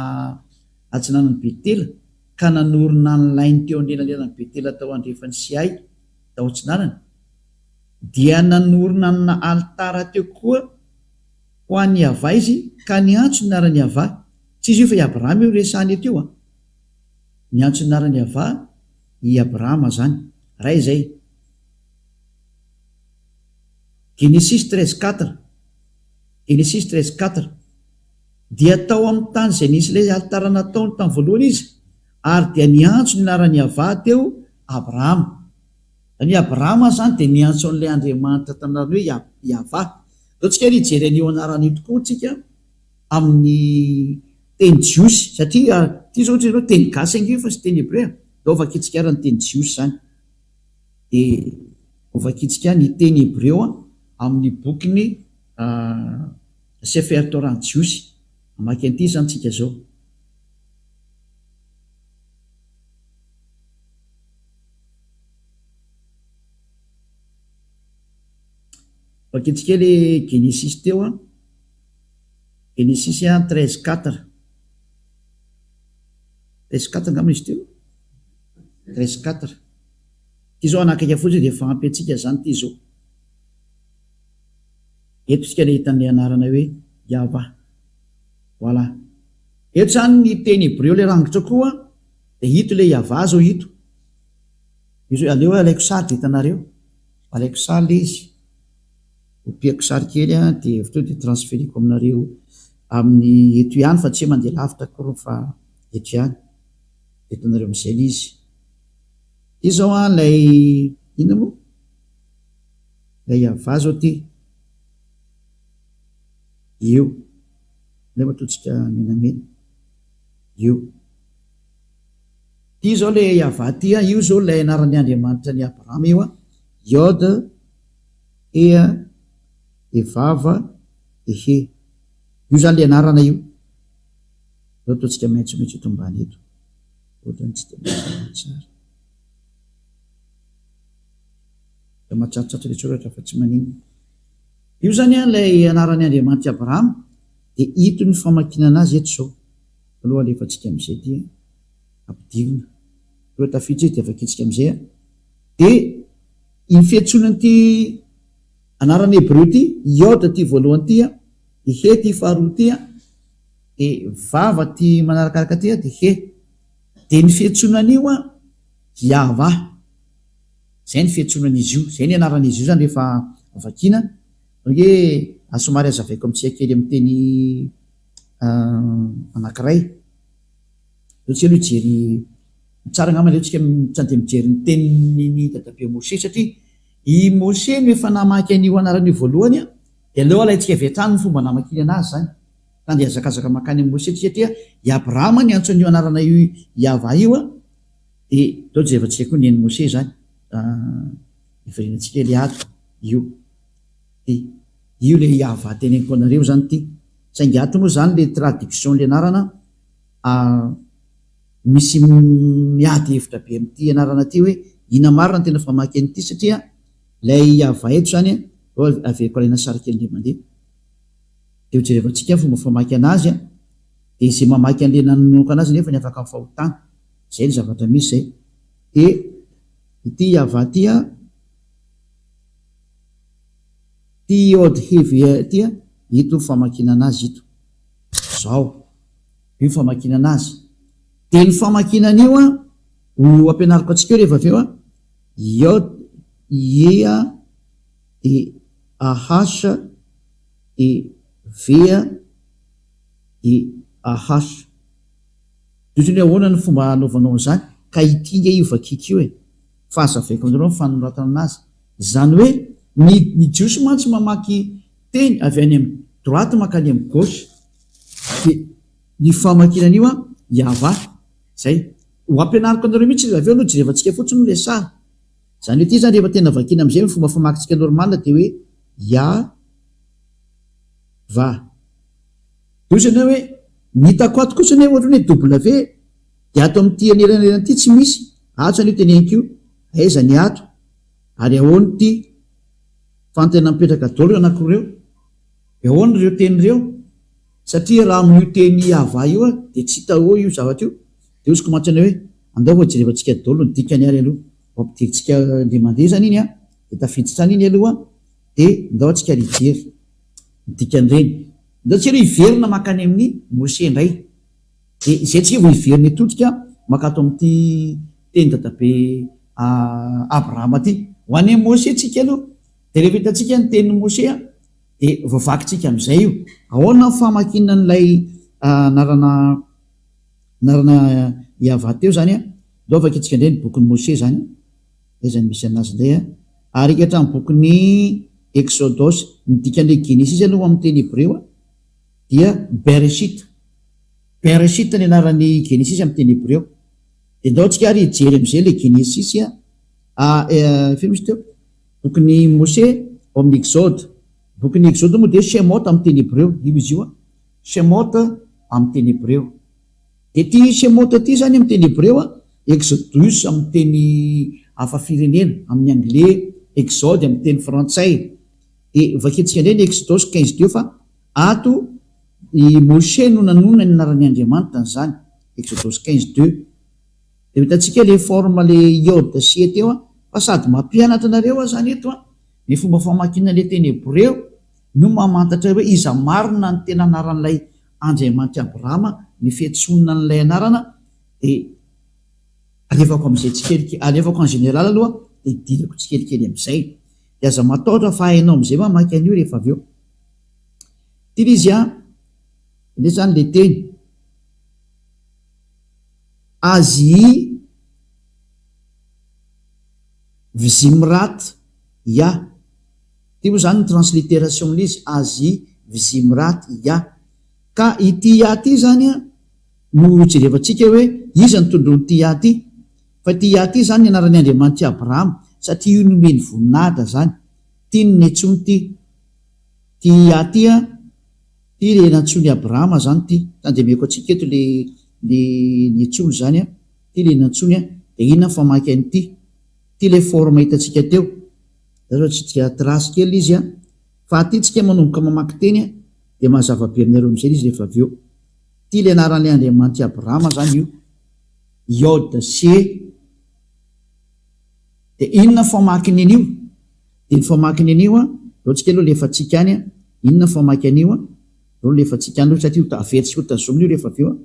atsinanan'i Betela, ka nanorina ny lainy teo anelanelan'i Betela tao andrefan'i Siay, tao atsinanana. Dia nanorina ny alitara teo koa ho an'i Yavah izy, ka niantso ny anaran'i Yavah. Tsy izy io fa i Abrahama io resahana eto io an! Niantso ny anaran'i Yavah i Abrahama izany. Ray izay. Genesisy 13 quatre. Genesisy 13 quatre. Dia tao amin'ny tany izay nisy ilay alitara nataony tamin'ny voalohany izy, ary dia niantso ny anaran'i Yavah teo Abrahama. Izany hoe Abrahama izany dia niantso an'ilay Andriamanitra tamin'ny anarany hoe Yavah. Ndao tsika ary hijery an'io anarana io tokoa tsika amin'ny teny jiosy, satria ity izao ohatra hoe teny gasy ange io fa tsy teny hebreo e. Ndao vakintsika ary ny teny jiosy izany. Dia hovakintsika ny teny hebreo amin'ny bokin'ny Sefer Torah jiosy. Hamaky an'ity izany tsika izao. Vakintsika ilay Genesisy teo an. Genesisy 13 quatre. 13 quatre angamba izy teo. 13 quatre. Ity izao hanakaiky fotsiny dia efa ampy antsika izany ity izao. Eto isika ilay hitan'ilay anarana hoe Yavah. Voilà. Eto izany ny teny hebreo ilay rangitra koa dia ito ilay Yavah izao ito. Io izao aleo alaiko sary dia hitanareo. Alaiko sary ilay izy. Kopiako sary kely dia avy teo dia transfereko aminareo amin'ny eto ihany fa tsy hoe mandeha lavitra akory fa eto ihany. Dia hitanareo amin'izay ilay izy. Ity izao an ilay inona moa? Ilay Yavah izao ity. Io. Aleo ataontsika menamena. Io. Ity izao ilay Yavah ity an, io izao ilay anaran'ny Andriamanitra an'i Abrahama io an. Yod, Hea, Evava, Ehe. Io izany ilay anarana io. Aleo ataontsika maitsomaitso eto ambany eto. Ohatran'ny tsy dia mazava tsara. Dia matsatsato ilay soratra fa tsy maninona. Io izany an ilay anaran'i Andriamanitr'i Abrahama, dia ito ny famakiana anazy eto izao. Aloha alefantsika amin'izay ity an, ampidirina. Aloha tafiditra izy dia vakintsika amin'izay an. Dia iny fiantsoana an'ity anarana hebreo ity, Yod ity voalohany ity an, dia He ity faharoa ity an, Dia vava ty manarakaraka ty dia he. Dia ny fiantsoana an'io an, Yahvah. Zay ny fiantsoana an'izy io. Zay ny anaran'izy io zany rehefa vakiana. Ange somary azavaiko amintsika kely amin'ny teny anankiray. Aleo tsika aloha hijery. Ny tsara angamba aleo tsika tsy andeha mijery ny tenin'i dadabe Moshe satria i Moshe no efa namaky an'io anarana io voalohany an, dia aleo alaintsika avy hatrany ny fomba namakiany anazy izany. Fa andeha hazakazaka mankany amin'i Moshe tsika satria i Abrahama niantso an'io anarana io Yavah io an, dia aleo jerevantsika koa ny an'i Moshe izany. Hiverenantsika kely ato io. Ty. Io ilay Yavah teneniko anareo izany ity. Saingy ato moa izany ilay traduction ilay anarana Misy miady hevitra be amin'ity anarana ity hoe inona marina no tena famaky an'ity satria ilay Yavah eto izany an, aleo averiko alaina sary kely indray mandeha dia ho jerevantsika ny fomba famaky anazy an, dia izay mamaky an'ilay nanonoka anazy nefa ny afaka amin'ny fahotana, izay ny zavatra misy izay. Dia ity Yavah ity an, ity Yod He Ve ity an, ito ny famakiana anazy ito, izao. Io famakiana anazy. Dia ny famakiana an'io an, ho ampianariko antsika eo rehefa avy eo an, Yod, Ye a, dia AH, dia V a, dia AH. Dia ohatran'ny hoe ahoana ny fomba hanaovanao an'izany? Ka ity nge io vakiako io e. Fa hazavaiko aminareo ny fanoratana anazy. Izany hoe ny ny jiosy mantsy mamaky teny avy any amin'ny droite mankany amin'ny gauche. Dia ny famakiana an'io an, Yavah. Zay. Ho ampianariko anareo mihitsy ilay avy eo aloha jerevantsika fotsiny moa ilay sary. Izany hoe ity izany rehefa tena vakiana amin'izay ny fomba famakintsika normal dia hoe Yavah. Dia hoy ianao hoe ny hitako ato kosa anie ohatran'ny hoe W dia ato amin'ity anelanelana ity tsy misy, ato izany io teneniko io, aiza ny ato ary ahoana ity fa ny tena mipetraka daholo ireo anankiroa ireo. Dia ahoana ireo teny ireo? Satria raha amin'io teny Yavah io aho dia tsy hita eo io zavatra io, dia hoziko mantsy anao hoe andao vao jerevantsika daholo ny dikany ary aloha, vao ampidirintsika indray mandeha izany iny an, dia tafiditra any iny aloha dia ndao antsika ary hijery ny dikan'ireny. Ndao tsika aloha hiverina mankany amin'i Moshe indray. Dia izay tsika vao hiverina hitodika mankato amin'ity teny dadabe Abrahama ity. Ho any amin'i Moshe tsika aloha. Dia rehefa hitantsika ny tenin'i Moshe dia voavakintsika amin'izay io. Ahoana ny famakiana an'ilay anarana anarana Yavah teo izany an? Ndao vakintsika indray ny bokin'i Moshe izany. Aiza no misy anazy indray an? Ary hatramin'ny bokin'ny Eksodosy. Ny dikan'ilay Genesisy aloha amin'ny teny hebreo dia Bereshit. Bereshit ny anaran'ny Genesisy amin'ny teny hebreo. Dia ndao tsika ary hijery amin'izay ilay Genesisy an. Firy misy teo? Bokin'i Mose ao amin'ny Exode. Bokin'ny Exode moa dia Shemot amin'ny teny hebreo. Io izy io an. Shemot amin'ny teny hebreo. Dia ity Shemot ity izany amin'ny teny hebreo an, Exodus amin'ny teny hafa firenena, amin'ny anglais, Exode amin'ny teny frantsay. Dia vakintsika indray ny Exodus 15 teo fa ato i Moshe no nanonona ny anaran'i Andriamanitra an'izany. Exodus 15 deux. Dia ho hitantsika le forme le iode sy e teo an, fa sady mampianatra anareo aho zany eto an, ny fomba famakiana le teny hebreo no mamantatra hoe iza marina ny tena anaran'ilay Andriamanitr'i Abrahama, ny fiantsoana an'ilay anarana dia alefako amin'izay tsikelikely, alefako en général aloha dia idirako tsikelikely amin'izay. Dia aza matahotra fa hainao amin'izay mamaky an'io rehefa avy eo. Ity le izy an, indray zany le teny. Azy Vzimrat Ya. Ity moa izany ny transliteration-n'ilay izy, Azy Vzimrat Ya. Ka ity Ya ity izany no jerevantsika hoe iza no tondroin'ity Ya ity. Fa ity Ya ity izany ny anaran'ny Andriamanitr'i Abrahama, satria io nomeny voninahitra izany. Ity no niantsoany ity. Ity Ya ity an. Ty le nantsoin'i Abrahama zany ty, tandremeko antsika eto le le niantsoiny zany an, ty le nantsoiny an, de inona ny famaky an'ity, ty le forme hitantsika teo, za zao tsy dia trace kely izy an, fa aty tsika manomboka mamaky teny an, de mazava be aminareo amizay izy rehefa avy eo, ty le anaran'le Andriamanitr'i Abrahama zany io, Yod se, de inona ny famakiny an'io? Dia ny famakiny an'io an, ndao tsika aloha alefantsika any an, inona ny famaky an'io an, ndao alefantsika any aloha satria ho averintsika ho tazomina io rehefa avy eo an,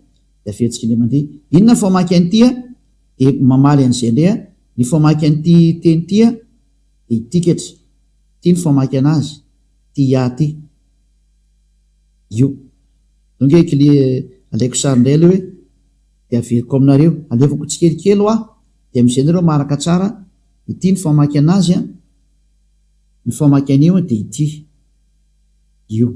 dia averintsika indray mandeha. Inona ny famaky an'ity an, dia mamaly an'izay indray an, ny famaky an'ity teny ity an, dia ity ketsa, ity ny famaky an'azy, ity ya ity, io. Donc kle alaiko sary indray aloha hoe. Dia averiko aminareo. Alefako tsikelikely hoa dia amin'izay nareo maharaka tsara, ity ny famaky anazy an, ny famaky an'io an dia ity, io.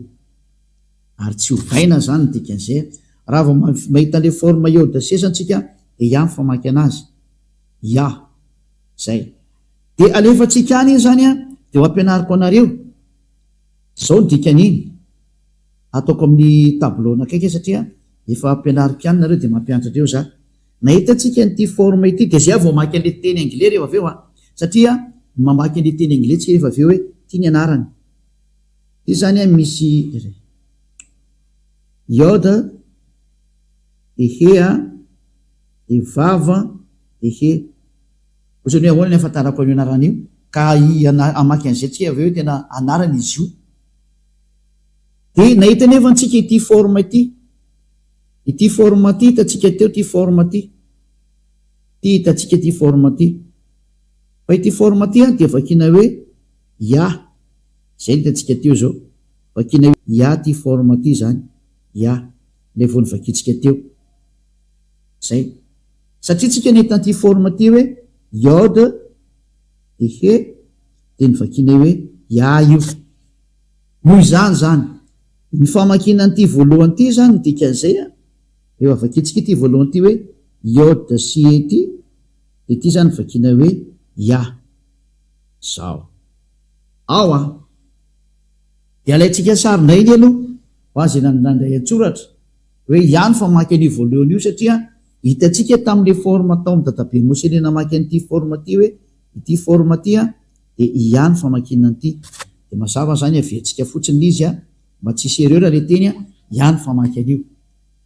Ary tsy ovaina izany ny dikan'izay an. Raha vao mahita an'ilay forme iode sesany tsika dia ya ny famaky anazy. Ya. Zay. Dia alefantsika any iny izany an, dia ho ampianariko anareo. Izao ny dikan'iny. Ataoko amin'ny tableau anakaiky satria efa ampianariko ihany nareo dia mampianatra andreo za. Nahita antsika an'ity forme ity dia zay aho vao mamaky an'ilay teny anglais rehefa avy eo an. Satria mamaky an'ilay teny anglais tsika rehefa avy eo hoe ity ny anarany. Ity zany an misy iode de he an de vav de he. Ohatrany hoe ahoana ny ahafantarako an'io anarana io? Ka hamaky an'izay tsika avy eo hoe tena anarana izy io. Dia nahita anefa antsika ity forme ity. Ity forme ity hitantsika teo ity forme ity. Ity hitantsika ity forme ity. Fa ity forme ity an dia vakiana hoe ya. Izay no hitantsika teo izao. Vakiana hoe ya ity forme ity izany. Ya. Ilay vao novakintsika teo. Izay. Satria tsika nahita an'ity forme ity hoe yod dia he dia novakianay hoe ya io. Noho izany izany, ny famakiana an'ity voalohany ity izany ny dikan'izay an, rehefa vakintsika ity voalohany ity hoe yod sy he ity, dia ity izany vakiana hoe ya. Izao. Ao an. Dia alaintsika sary indray anie aloha, ho azy izay nandray an-tsoratra, hoe ya ny famaky an'io voalohany io satria hitantsika tamin'ilay forme tao amin'i dadabe Mose ilay namaky an'ity forme ity hoe ity forme ity an, dia ia ny famakiana an'ity. Dia mazava izany averintsika fotsiny ilay izy an, mba tsy hisy erreur ilay teny an, ia ny famaky an'io.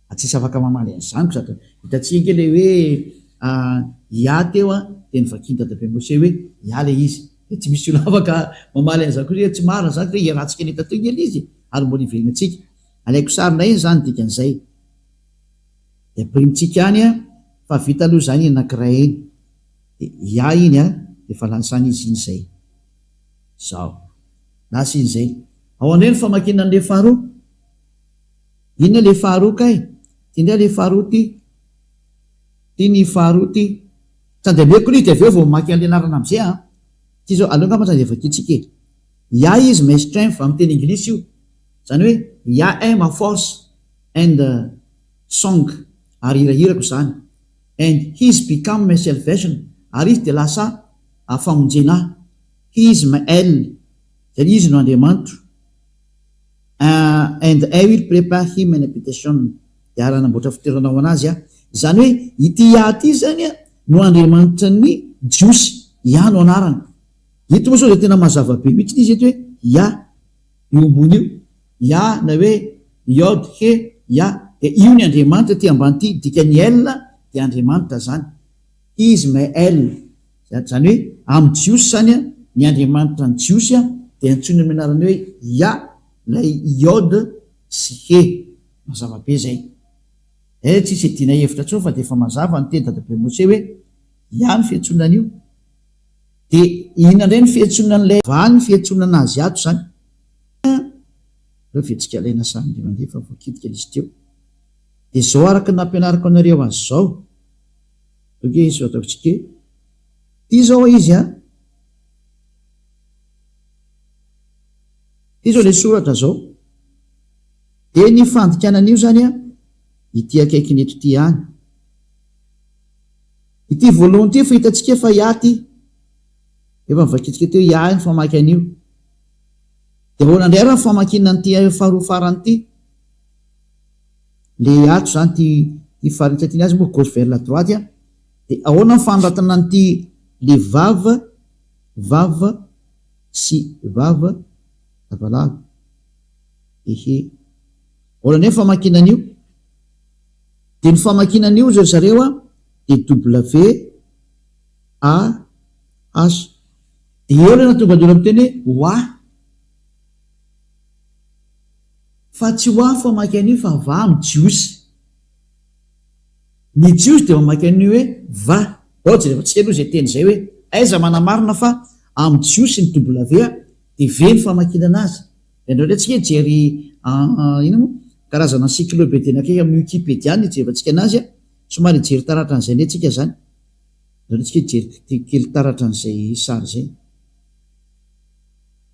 Ary tsisy afaka mamaly an'izany koa sady hitantsika ange ilay hoe ia teo an, dia novakian'i dadabe Mose hoe ia ilay izy. Dia tsy misy olona afaka mamaly an'izany koa hoe tsy marina izany fa iarahantsika nahita teo ange ilay izy e, ary mbola hiverenantsika. Alaiko sary indray izany dikan'izay. Dia ampirimitsika any an, fa vita aloha izany iny anankiray iny. Dia ia iny a, dia efa lasa any izy iny izay. Izao. Lasa iny izay. Ao indray ny famakiana an'ilay faharoa. Inona ilay faharoa kay? Ity indray ilay faharoa ity. Ity ny faharoa ity. Tsy andeha ameko aloha izy dia avy eo vao mamaky an'ilay anarana amin'izay an. Ity izao, aleo angamba tsy andeha vakintsika e. Yah is my strength amin'ny teny anglisy io. Izany hoe Yah est ma force and song ary hirahirako izany. And he is become my salvation ary izy dia lasa famonjena ahy. He is my El, izany izy no Andriamanitro. And I will prepare him an habitation, dia ary hanamboatra fitoerana ho an'azy aho. Izany hoe ity Yah ity izany no Andriamanitra ny Jiosy. Yah no anarany. Eto moa izao dia tena mazava be mihitsy izy eto hoe Yah, io ambony io. Yah na hoe Yod He Yah dia io ny Andriamanitra ity ambany ity, dikan'ny El dia Andriamanitra izany. He is my El. Izany hoe amin'ny Jiosy izany ny Andriamanitra ny Jiosy dia antsoina amin'ny anarany hoe Yah ilay Yod sy He. Mazava be izay. Eh tsisy iadiana hevitra intsony fa dia efa mazava ny teny dadabe Mose hoe Yah ny fiantsoana an'io. Dia inona indray ny fiantsoana an'ilay. Va ny fiantsoana anazy ato izany? Aleo vetsika alaina sary indray mandeha fa voakitika ilay izy teo. Dia izao araka ny nampianariko anareo azy izao. Ok, izao ataontsika e. Ity izao izy an. Ity izao ilay soratra izao. Dia ny fandikana an'io izany an, ity akaikiny eto ity ihany. Ity voalohany ity efa hitantsika fa Yah ity. Efa novakintsika teo Yah ny famaky an'io. Dia ahoana indray ary ny famakiana an'ity faharoa farany ity? Le ato izany ity ity faritra ity ny azy moa gauche vers la droite an. Dia ahoana ny fanoratana an'ity le vav vav sy vav lavalava ehe. Ahoana indray ny famakiana an'io? Dia ny famakiana an'io ry zareo an dia W A H. Dia eo ilay nahatonga ny olona miteny hoe wa. Fa tsy wa famaky an'io fa va amin'ny jiosy. Ny jiosy dia mamaky an'io hoe va. Bao jerevantsika aloha izay teny izay hoe aiza manamarina fa amin'ny jiosy ny W dia V ny famakiana anazy. Dia andao indray tsika hijery inona moa karazana encyclopédie anankiray amin'ny wikipedia no hijerevantsika anazy. Somary hijery taratra an'izay indray tsika izany. Ndao tsika hijery kely taratra an'izay sary izay.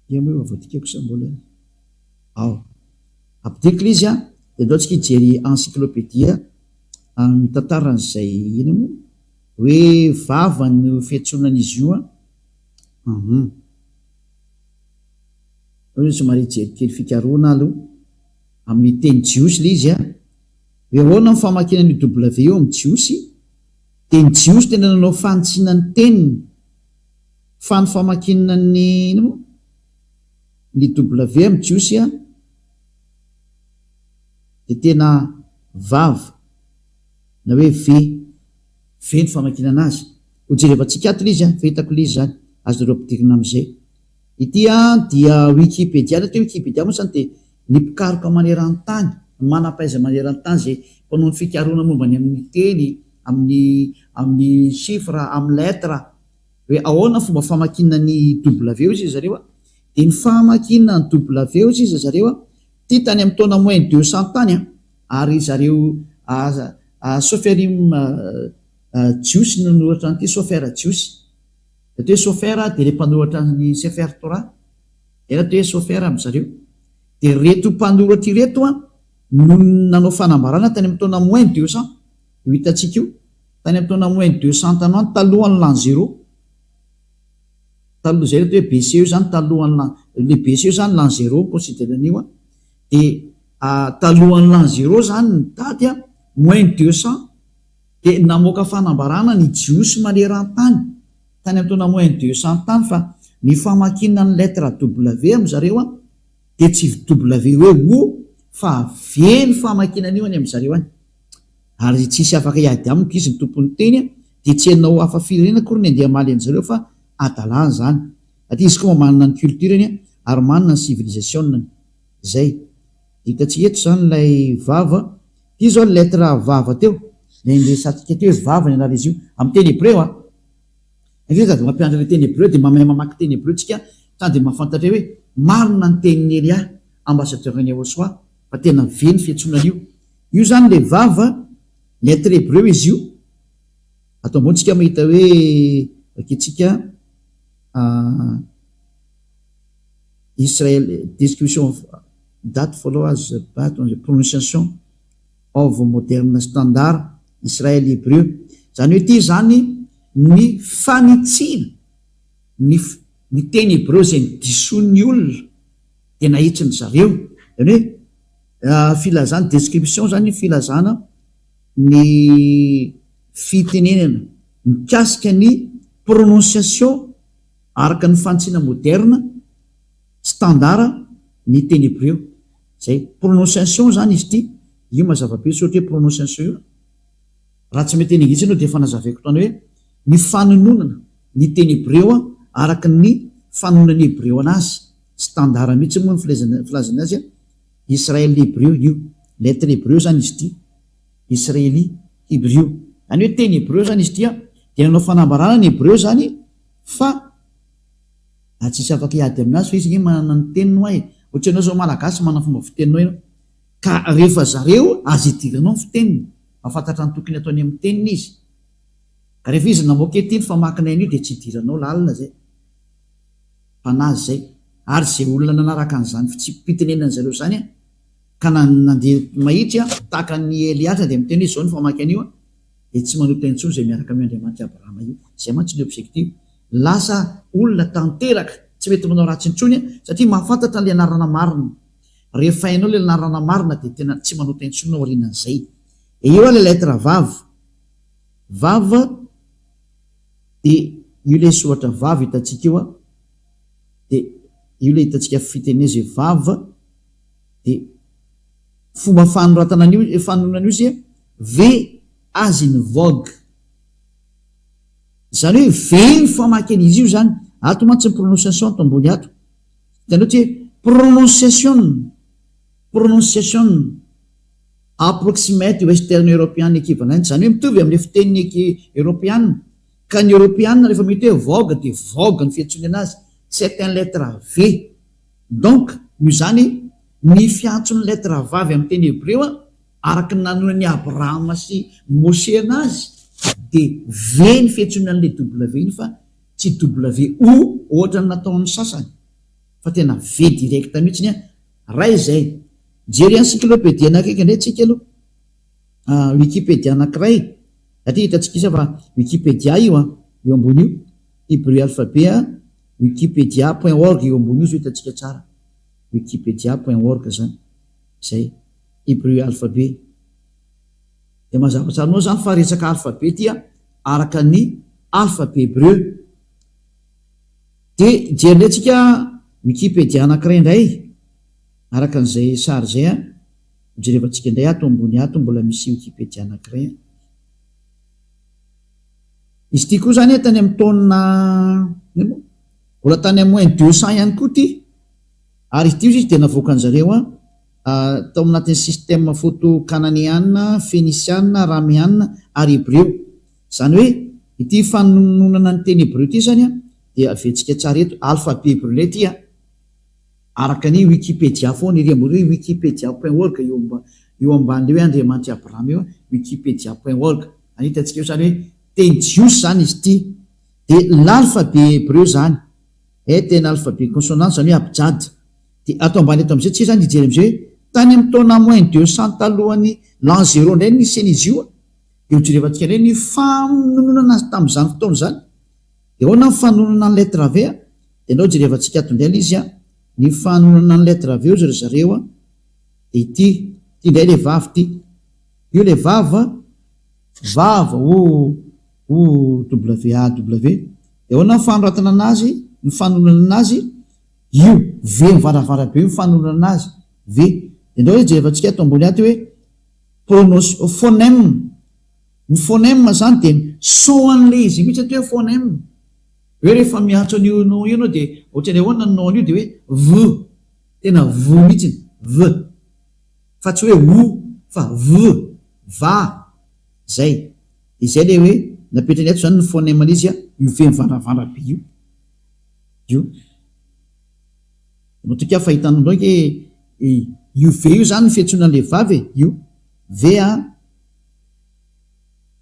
Ia moa efa voadikako sa mbola ao. Ampidiriko ilay izy an, dia ndao tsika hijery encyclopédie mitantara an'izay inona moa hoe vava no fiantsoana an'izy io an. Hum. Ndao somary hijery kely fikarohana aloha amin'ny teny jiosy ilay izy an. Hoe ahoana ny famakiana an'io W io amin'ny jiosy? Dia ny jiosy tena nanao fanitsiana ny teniny fa ny famakiana ny inona moa? Ny W amin'ny jiosy an dia tena vav na hoe V, V ny famakiana anazy. Ho jerevantsika ato ilay izy an, fa hitako ilay izy izany, azonareo ampidirina amin'izay. Ity dia Wikipedia, ny atao hoe Wikipedia moa izany dia ny mpikaroka maneran-tany, ny manam-pahaizana maneran-tany izay mpanao ny fikarohana momba ny amin'ny teny, amin'ny amin'ny chiffre, amin'ny lettre, hoe ahoana ny fomba famakiana ny W hoy izy zareo, dia ny famakiana ny W hoy izy zareo, ity tany amin'ny taona moins 200 tany ary zareo Soferim Jiosy no nanoratra an'ity, Sofer Jiosy. Ny atao hoe Sofer dia ilay mpanoratra ny Sefer Torah. Izay ny atao hoe Sofer amin-dry zareo. Dia ireto mpanoratra ireto no nanao fanambarana tany amin'ny taona moins 200, io hitantsika io, tany amin'ny taona moins 200 tany ho any, talohan'ny l'an zéro. Taloha izay atao hoe BC io izany, talohan'ny l'an, ilay BC io izany l'an zéro mi-considère an'io. Dia talohan'ny l'an zéro izany ny daty moins 200. Dia namoaka fanambarana ny Jiosy maneran-tany, tany amin'ny taona moins 200 tany fa ny famakiana ny lettre W amin-dry zareo an, dia tsy W hoe O fa V ny famakiana an'io any amin-dry zareo any. Ary tsisy afaka hiady amiko izy ny tompon'ny teny an, dia tsy hanao hafa firenena akory ny andeha hamaly an-dry zareo fa hadalana izany. Satria izy koa manana ny culture-ny ary manana ny civilisation-ny. Izay. Hitantsika eto izany ilay vava. Ity izao ny lettre vava teo, ilay niresahantsika teo hoe vava ny anaran'izy io, amin'ny teny hebreo an. Ange sady mampianatra ilay teny hebreo dia mahay mamaky teny hebreo tsika sady dia mahafantatra hoe marina ny tenin'i Elia, ambassadeur-n'i Yahoshuah, fa tena ve ny fiantsoana an'io. Io izany ilay vava, lettre hebreo izy io. Ato ambony tsika mahita hoe vakintsika Israel description of that follow as but on the pronunciation of modern standard Israel Hebrew. Izany hoe ity izany ny fanitsiana ny ny teny hebreo izay nodisoin'ny olona dia nahitsin-dry zareo. Izany hoe filazana, description izany filazana ny fitenenana mikasika ny prononciation Araka ny fanitsiana moderna, standard, ny teny hebreo. Izay. Prononciation izany izy ity. Io mazava be soratra hoe prononciation io. Raha tsy mety teny anglisy ianao dia efa nazavaiko tany hoe ny fanononana ny teny hebreo araka ny fanononan'ny hebreo anazy. Standard mihitsy moa ny filazany azy. Israel hebreo io. Lettre hebreo izany izy ity. Israeli hebreo. Izany hoe teny hebreo izany izy ity. Dia nanao fanambarana ny hebreo izany. Fa a tsisy afaka hiady aminazy fa izy nge manana ny teniny hoa e! Ohatra ianao zao malagasy manana fomba fiteninao ianao ka rehefa zareo aza idiranao ny fiteniny mahafantatra ny tokony ataony amin'ny teniny izy ka rehefa izy namoaka ety ny famakinay an'io dia tsy idiranao lalina zay fa nazy zay ary ze olona nanaraka an'izany fitsipi-pitenenany zareo zany a ka nandeha mahitsy a tahaka an'i Eliatra dia miteny hoe zao ny famaky an'io a dia tsy manota intsony izay miaraka amin'io Andriamanitr'i Abrahama io. Izay mantsy ny objectif. Lasa olona tanteraka, tsy mety manao ratsy intsony satria mahafantatra ilay anarana marina. Rehefa hainao ilay anarana marina dia tena tsy manota intsony ianao aorianan'izay. Dia eo ilay lettre vav. Vav dia io ilay soratra vav hitantsika io dia io ilay hitantsika fiteneza hoe vav dia fomba fanoratana an'io, fanonona an'io isika V as in vogue. Izany hoe V ny famaky an'izy io izany. Ato mantsy ny prononciation ato ambony ato. Hitanao ity hoe prononciation, prononciation approximate Western European equivalent. Izany hoe mitovy amin'ilay fitenin'ny Eoropeana. Ka ny Eoropeana rehefa mety hoe vogue dia vogue ny fiantsoany anazy. C'est un lettre V. Donc, noho izany, ny fiantson'ny lettre vavy amin'ny teny hebreo. Araka ny nanonan'i Abrahama sy Moshe anazy dia V ny fiantsoana an'ilay W iny fa tsy WO ohatran'ny nataon'ny sasany fa tena V direct mihitsiny an! Ray izay. Mijery encyclopédie anakaiky indray tsika aloha. Wikipedia anankiray satria hitantsika isa fa Wikipedia io an, io ambony io, Hebrew alphabet an, wikipedia point org io ambony io zao hitantsika tsara, wikipedia point org zany, zay, Hebrew alphabet. Dia mazava tsara aminao zany fa resaka alphabet ity an, araka ny alphabet hebreu. Dia hijery indray tsika wikipedia anankiray indray, araka an'izay sary izay an. Hojerevantsika indray ato ambony ato mbola misy wikipedia anankiray an. Izy ity koa izany tany amin'ny taona inona moa? Mbola tany amin'ny moins 200 ihany koa ity. Ary izy ity hozy izy dia navoakan-jareo an, tao anatin'ny système photo kananeana, fenisiana, arameana ary hebreo. Izany hoe ity fanononana ny teny hebreo ity izany an dia aventsika tsara eto, alphabet hebreo indray ity an. Araka ny Wikipedia foana ery ambony hoe wikipedia point org eo amba eo ambanin'ilay hoe Andriamanitr'i Abrahama eo wikipedia point org. Any hitantsika eo izany hoe teny jiosy izany izy ity. Dia l'alphabet hebreu izany est un alphabet consonant izany hoe abjad. Dia ato ambany eto amin'izay tsika izany hijery amin'izay hoe tany amin'ny taona moins 200 talohan'ny l'an zéro indray no nisian'izy io. Dia hojerevantsika indray ny famononana azy tamin'izany fotoana izany. Dia ahoana ny fanononana ny lettre V a? Dia ndao jerevantsika ato indray ilay izy a, ny fanononana ny lettre V hozy ry zareo a, dia ity, ity indray ilay vavy ity, io ilay vava, vava o o W A W, dia ahoana ny fanoratana anazy, ny fanononana anazy, io V mivaravara be io ny fanononana anazy, V, dia ndao jerevantsika ato ambony ato hoe pronos, phonème, Ny phonème zany dia ny son an'ilay izy mihitsy atao hoe phonème. Hoe rehefa miantso an'io nom io ianao dia ohatran'ny ahoana ny nom an'io dia hoe v, tena v mihitsy, v. Fa tsy hoe o fa v, va, zay. Dia izay ilay hoe napetrany ato izany ny phonème an'izy io v mivandravandrana be io. Io. En tout cas fahitanao indray ange io v io izany ny fiantsoana an'ilay vava e, io. V a.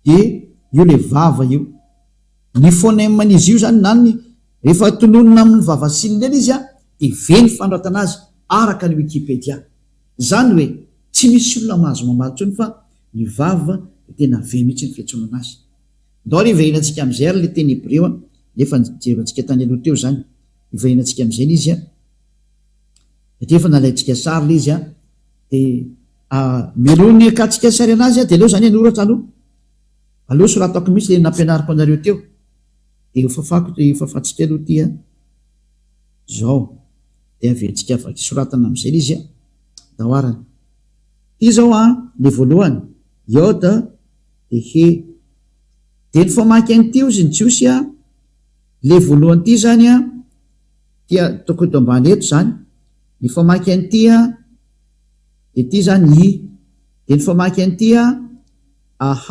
Dia io ilay vava io. Ny phonème-n'izy io izany na ny rehefa tononina amin'ny vava siny ireny izy dia V ny fanoratana azy araka ny wikipedia. Izany hoe tsy misy olona mahazo mamaly intsony fa ny vava dia tena V mihitsy ny fiantsonana azy. Ndao ary hiverenantsika amin'izay ary ilay teny hebreo an, ilay efa nijerevantsika tany aloha teo izany. Hiverenantsika amin'izay ilay izy an. Satria efa nalaintsika sary ilay izy an. Dia mialoha ny hakantsika sary anazy dia aleo izany hanoratra aloha. Aleo soratako mihitsy ilay nampianariko anareo teo. Dia ho fafako dia ho fafantsika aloha ity an. Izao. Dia averintsika vaky soratana amin'izay ilay izy an. Ndao arany. Ity izao an, ilay voalohany. Yod dia he. Dia ny famaky an'ity hozy ny Jiosy an, ilay voalohany ity izany an, ity ataoko eto ambany eto izany. Ny famaky an'ity an, dia ity izany i. Dia ny famaky an'ity an, AH.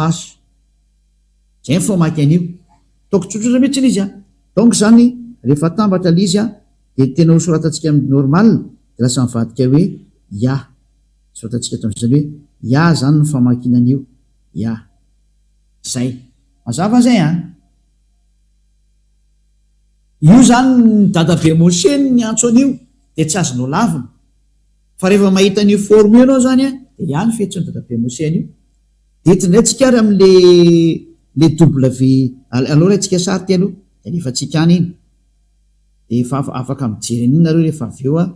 Izay ny famaky an'io. Ataoko tsotsotra mihitsy ilay izy an. Donc izany rehefa atambatra ilay izy an, dia tena ho soratantsika amin'ny normal dia lasa mivadika hoe ya. Soratantsika eto amin'izany hoe ya izany ny famakiana an'io. Ya. Izay. Mazava izay an. Io izany ny dadabe Moshe no niantso an'io dia tsy azonao lavina. Fa rehefa mahita an'io forme io ianao izany an, dia ihany fiantsoan'i dadabe Moshe an'io. Dia eto indray tsika ary amin'le le W, aleo alaintsika sary ity aloha, dia alefantsika any iny. Dia efa afaka mijery an'iny nareo rehefa avy eo an,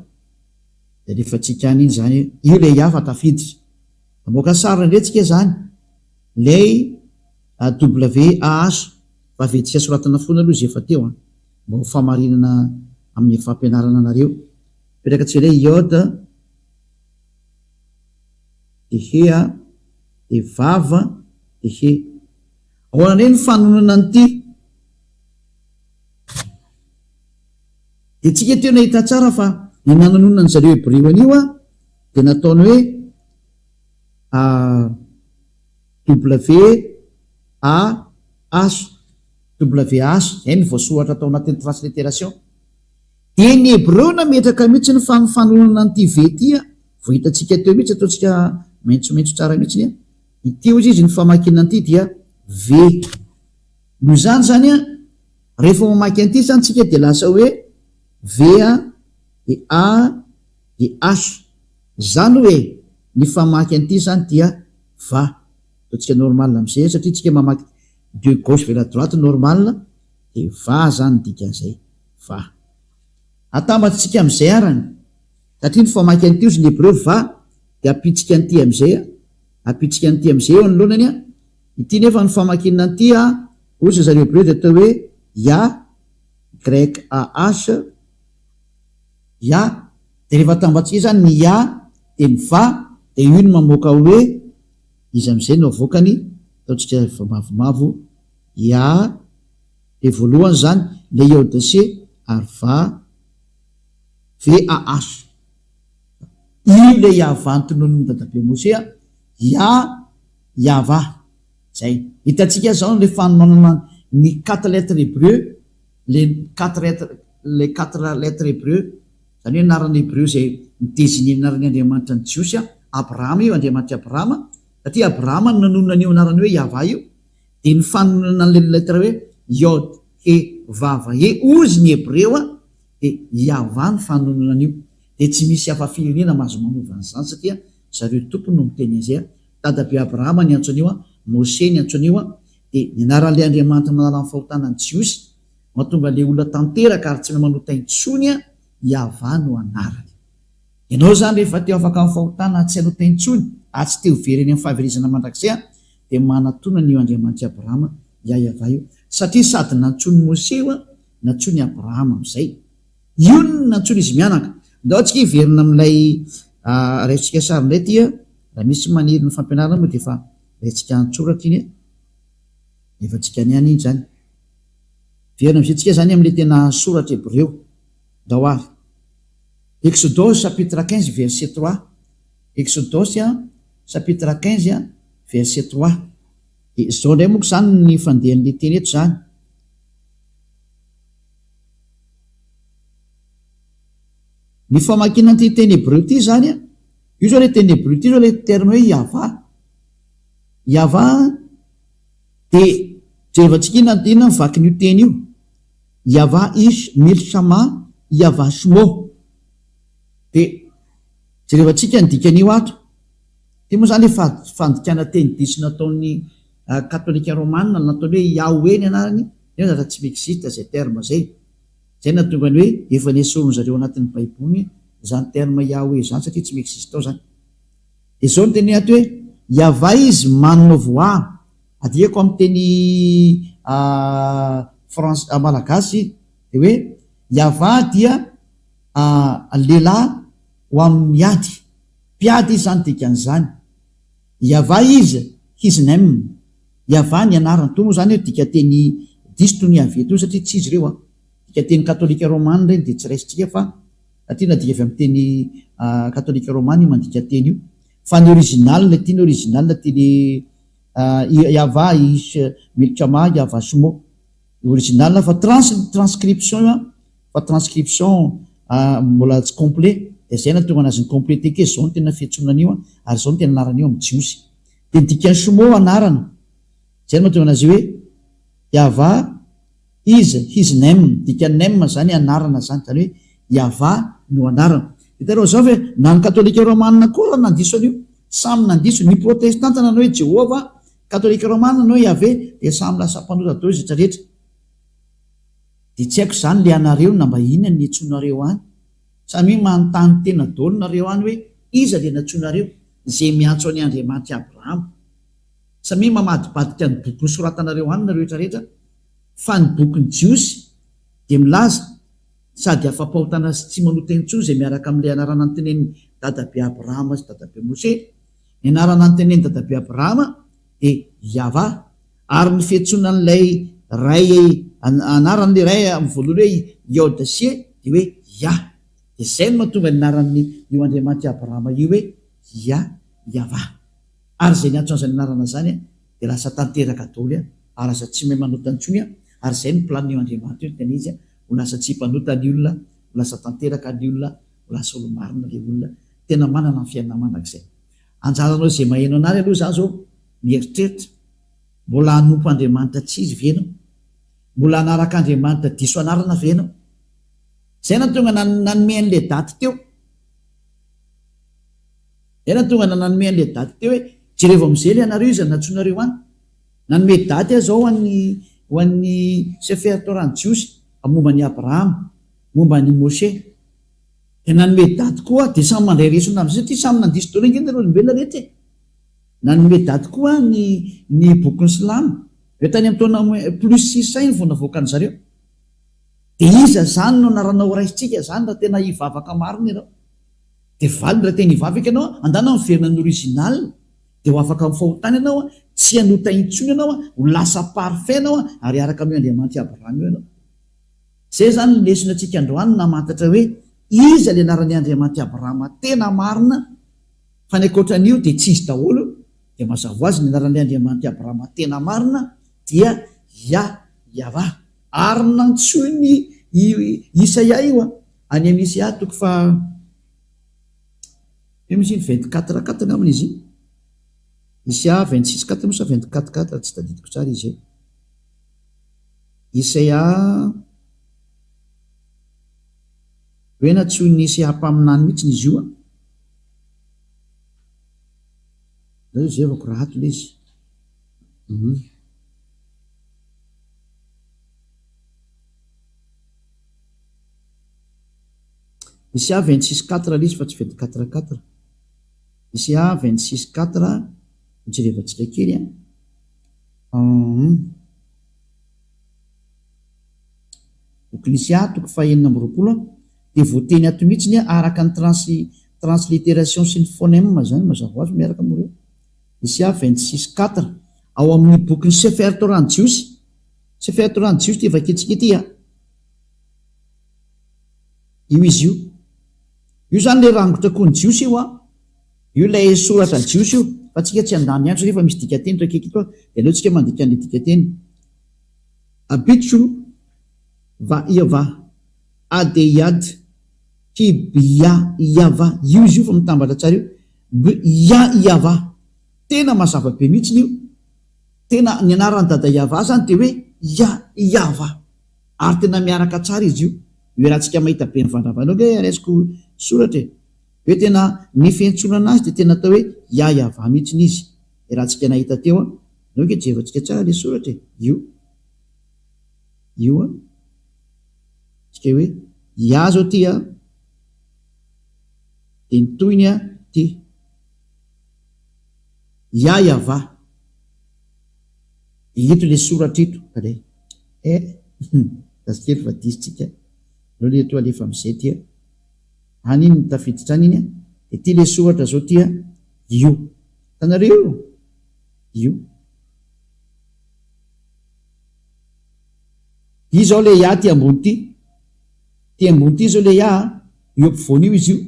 dia alefantsika any iny izany, io ilay hafa tafiditra. Hamoaka sary indray tsika izany, ilay WAH. Fa averintsika soratana foana aloha izay efa teo an! Mba ho famarinana amin'ny fampianarana anareo. Mipetraka tsika indray Yod, dia He a, dia Vav, dia He. Ahoana indray ny fanononana an'ity? Dia tsika teo nahita tsara fa ny nanononan'ny zareo Hebreo an'io an, dia nataony hoe W A H, WH, izay no voasoratra tao anatin'ny transliteration. Dia ny Hebreo nametraka mihitsy ny fanofanonana an'ity V ity an, vao hitantsika teo mihitsy, ataontsika maitsomaitso tsara mihitsy an, ity hozy izy ny famakiana an'ity dia V. Noho izany izany an, rehefa mamaky an'ity izany tsika dia lasa hoe V a, dia A, dia H. Izany hoe ny famaky an'ity izany dia Va. Ataontsika normal amin'izay satria tsika mamaky de gauche vers la droite normal dia Va izany ny dikan'izay. Va. Atambatsika amin'izay arany. Satria ny famaky an'ity ozy ny hebreo va dia ampitsika an'ity amin'izay a, ampitsika an'ity amin'izay eo anoloanany a, ity nefa ny famakiana an'ity a, ozy ry zareo hebreo dia atao hoe ya, YAH, ya, dia rehefa atambatsika izany ny ya dia ny va dia io no mamoaka hoe iza amin'izay no avoakany, ataontsika mavomavo, ya, dia voalohany izany ilay yod-se ary va. VAH. Io ilay Yavah notononin'i Dadabe Mosea, Yah, Yavah. Izay. Hitantsika izao ilay fanomanana ny quatre lettres hébreu, les quatre lettres, les quatre lettres hébreu, izany hoe anarana hébreu izay mi-designer ny anaran'ny Andriamanitra ny Jiosy, Abrahama io, Andriamanitr'i Abrahama, satria Abrahama no nanonona an'io anarana hoe Yavah io, dia ny fanononana an'ilay lettre hoe Yod, He, Vav, He, hozy ny Hebreo an, dia Yavah ny fanononana an'io, dia tsy misy hafa firenena mahazo manova an'izany satria zareo tompony no miteny an'izay an, dadabe Abrahama niantso an'io an, Mose niantso an'io an, dia ny anaran'ilay Andriamanitra manala ny fahotana ny Jiosy, mahatonga ilay olona tanteraka ary tsy mahay manota intsony an, Yavah no anarany. Ianao izany rehefa te ho afaka amin'ny fahotana tsy hanota intsony ary tsy te ho very any amin'ny fahaverezana mandrakizay an, dia manatona an'io Andriamanitr'i Abrahama, Yavah io, satria sady nantsoin'i Mose io an, nantsoin'i Abrahama amin'izay. Io no nantsoin'izy mianaka. Ndao tsika hiverina amin'ilay raisitsika sary indray ity an, raha misy maniry ny fampianarana moa dia efa raisitsika an-tsoratra iny an, efa tsika any ihany iny izany. Hiverina amin'izay tsika izany amin'ilay tena soratra hebreo. Ndao ary. Exodosy chapitre 15 verset 3. Exodosy chapitre 15 verset 3. Dia izao indray moa izany ny fandehan'ilay teny eto izany. Ny famakiana an'ity teny hebreo ity izany an, io izao ilay teny hebreo ity izao ilay terme hoe Yavah. Yavah dia jerevantsika inona inona ny vakin'io teny io. Yavah ish milshama Yavah shmo. Dia jerevantsika ny dikan'io ato. Ity moa izany efa fandikana teny diso nataon'ny katolika romana nataony hoe Yahweh ny anarany nefa zatra tsy mi-existe izay terme izay. Izay no nahatonga ny hoe efa nesorin zareo anatin'ny baiboly izany terme Yahweh izany satria tsy mi-existe ao izany. Dia izao no teneny ato hoe Yavah izy mannovoah, adikako amin'ny teny frans malagasy dia hoe Yavah dia lehilahy ho amin'ny ady. Mpiady izy izany dikan'izany. Yavah izy, his name. Yavah ny anarany. Toa moa izany hoe dikanteny diso toy ny Yaveh toa satria tsy izy ireo an. Dikanteny katolika romana ireny dia tsy raisintsika fa satria nadika avy amin'ny teny katolika romana io mandika teny io. Fa ny original, ity ny original ity le Yavah ish milchama Yavah shmo. Original fa trans transcription io an. Fa transcription mbola tsy complet dia zay nahatonga anazy ni-completer kely, zao no tena fiantsoana an'io ary zao no tena anaran'io amin'ny jiosy. Dia ny dikan'ny shmo anarana, zay no mahatonga anazy hoe Yavah is his name, dikan'ny name zany anarana zany, zany hoe Yavah no anarana. Hitanareo zao ve na ny katolika romana koa ary nandiso an'io, samy nandiso, ny protestanta nanao hoe Jehovah, katolika romana nanao hoe Yaveh, dia samy lasa mpanota daholo izy rehetra rehetra. Dia tsy haiko izany le anareo na mba inona ny niantsoanareo any. Samia manontany tena daholo nareo any hoe iza le nantsoinareo, ze miantso an'i Andriamanitr'i Abrahama. Samia mamadibadika ny boky nosoratanareo any nareo rehetra rehetra fa ny bokin'ny Jiosy dia milaza sady afa-pahotana sy tsy manota intsony izay miaraka amin'ilay anarana notenenin'i dadabe Abrahama sy dadabe Moshe. Ny anarana notenenin'i dadabe Abrahama dia Yavah. Ary ny fiantsoana an'ilay Ray anaran'ilay Ray amin'ny voalohany hoe Yod-She dia hoe Yah. Dia izay no mahatonga ny anaran'ny io Andriamanitr'i Abrahama io hoe Yah, Yavah. Ary izay niantso an'izany anarana izany dia lasa tanteraka daholo ary lasa tsy mahay manota intsony ary izay no planin'io Andriamanitra io, tena izy ho lasa tsy mpanota ny olona, ho lasa tanteraka ny olona, ho lasa olo-marina ilay olona, tena manana ny fiainana mandrakizay. Anjaranao izay maheno anary aloha izany izao mieritreritra, mbola hanompo Andriamanitra tsy izy ve ianao? Mbola hanaraka Andriamanitra diso anarana ve ianao? Izay nahatonga nanome an'ilay daty teo. Izay nahatonga nanome an'ilay daty teo hoe jerevo amin'izay ilay anareo iza no nantsoinareo any. Nanome daty aho izao ho an'ny ho an'ny Sefer Torah ny Jiosy momba an'i Abrahama, momba an'i Moshe. Dia nanome daty koa aho, dia samy mandray lesona amin'izay satria samy nandiso daholo ange nareo olombelona rehetra e. Nanome daty koa aho ny ny bokin'ny silamo. Avy eo tany amin'ny taona plus 600 iny vao navoakan-dry zareo. Dia iza izany no anarana ho raisintsika izany raha tena hivavaka marina ianao? Dia valiny raha tena hivavaka ianao, andana miverina ny original, dia ho afaka amin'ny fahotana ianao, tsy hanota intsony ianao, ho lasa parfait ianao ary hiaraka amin'io Andriamanitr'i Abrahama io ianao. Izay izany ny lesona antsika androany namantatra hoe iza ilay anaran'i Andriamanitr'i Abrahama tena marina fa ny ankoatran'io dia tsy izy daholo, dia mazava ho azy ny anaran'ilay Andriamanitr'i Abrahama tena marina dia Yah Yavah. Ary nantsoin'i Isaia io any amin'ny Isaia toko faha ino moa izy iny 24 quatre angambany izy iny. Isaia 26 quatre moa sa 24 quatre tsy tadidiko tsara izy e. Isaia hoe nantsoin'i Isaia mpaminany mihitsy izy io an. Zay jerevako raha ato ilay izy. Mhm. Isia 26 quatre ilay izy fa tsy 24 quatre. Isia 26 quatre, hojerevantsika kely an. Hum. Bokin'i Isia toko faha 26 dia voateny ato mihitsy ny araka ny trans translittération sy ny phonème izany mazava ho azy miaraka moa ireo. Isia 26 quatre ao amin'ny bokin'ny Sefer Torah ny Jiosy. Sefer Torah ny Jiosy ity vakintsika ity a. Io izy io. Io izany ilay rangotra koa ny Jiosy io a. Io ilay soratra Jiosy io. Fa tsika tsy handany andro satria efa misy dikanteny eto akaiky eto dia aleo tsika mandika an'ilay dikanteny. Abitcho va iava adeyad ki bya iava io izy io fa mitambatra tsara io bya iava tena mazava be mihitsiny io tena ny anaran'i dada iava zany dia hoe ya iava ary tena miaraka tsara izy io io raha tsika mahita be mivandravandra io nge raisiko soratra e hoe tena ny fiantsonana azy dia tena atao hoe ya iava mihitsiny izy raha tsika nahita teo an Aleo ange jerevantsika tsara le soratra e! Io. Io an. Tsika hoe Yah zao ty an. Dia ny tohiny an ty. Yah Yavah. Dia ito le soratra ito. Alay. Eh. Aza kely fa diso tsika. Aleo le eto alefa amizay ty an. Any iny no tafiditra any iny an. Dia ty le soratra zao ty an. Io. Hitanareo io? Io. Io izao le ya ty ambony ty. Ty ambony ty izao le ya a. Io ampovoany io izy io.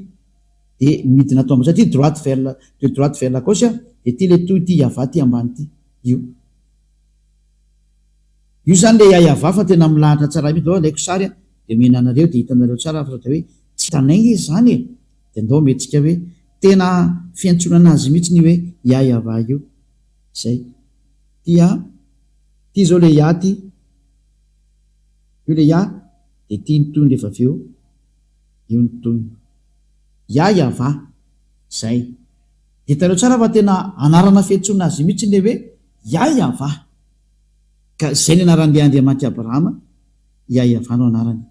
Dia midina ato ambany satria droite vers la, de droite vers la gauche a, dia ty le toy ty yava ty ambany ty. Io. Io izany le ya yava fa tena milahatra tsara mihitsy. Aleo alaiko sary a, dia omena anareo dia hitanareo tsara fa sao dia hoe tsy hitanay nge izany e. Dia ndao omentsika hoe tena fiantsonana azy mihitsy ny hoe ya yava io. Zay. Ty a, ty zao le ya ty, io le ya, de ty ny tohiny rehefa avy eo, io ny tohiny. Ya Yavah. Zay. De hitanareo tsara fa tena anarana fiantsoana azy mihitsy le hoe Ya Yavah. Ka zay ny anaran'le Andriamanitr'i Abrahama, Ya Yavah no anarany.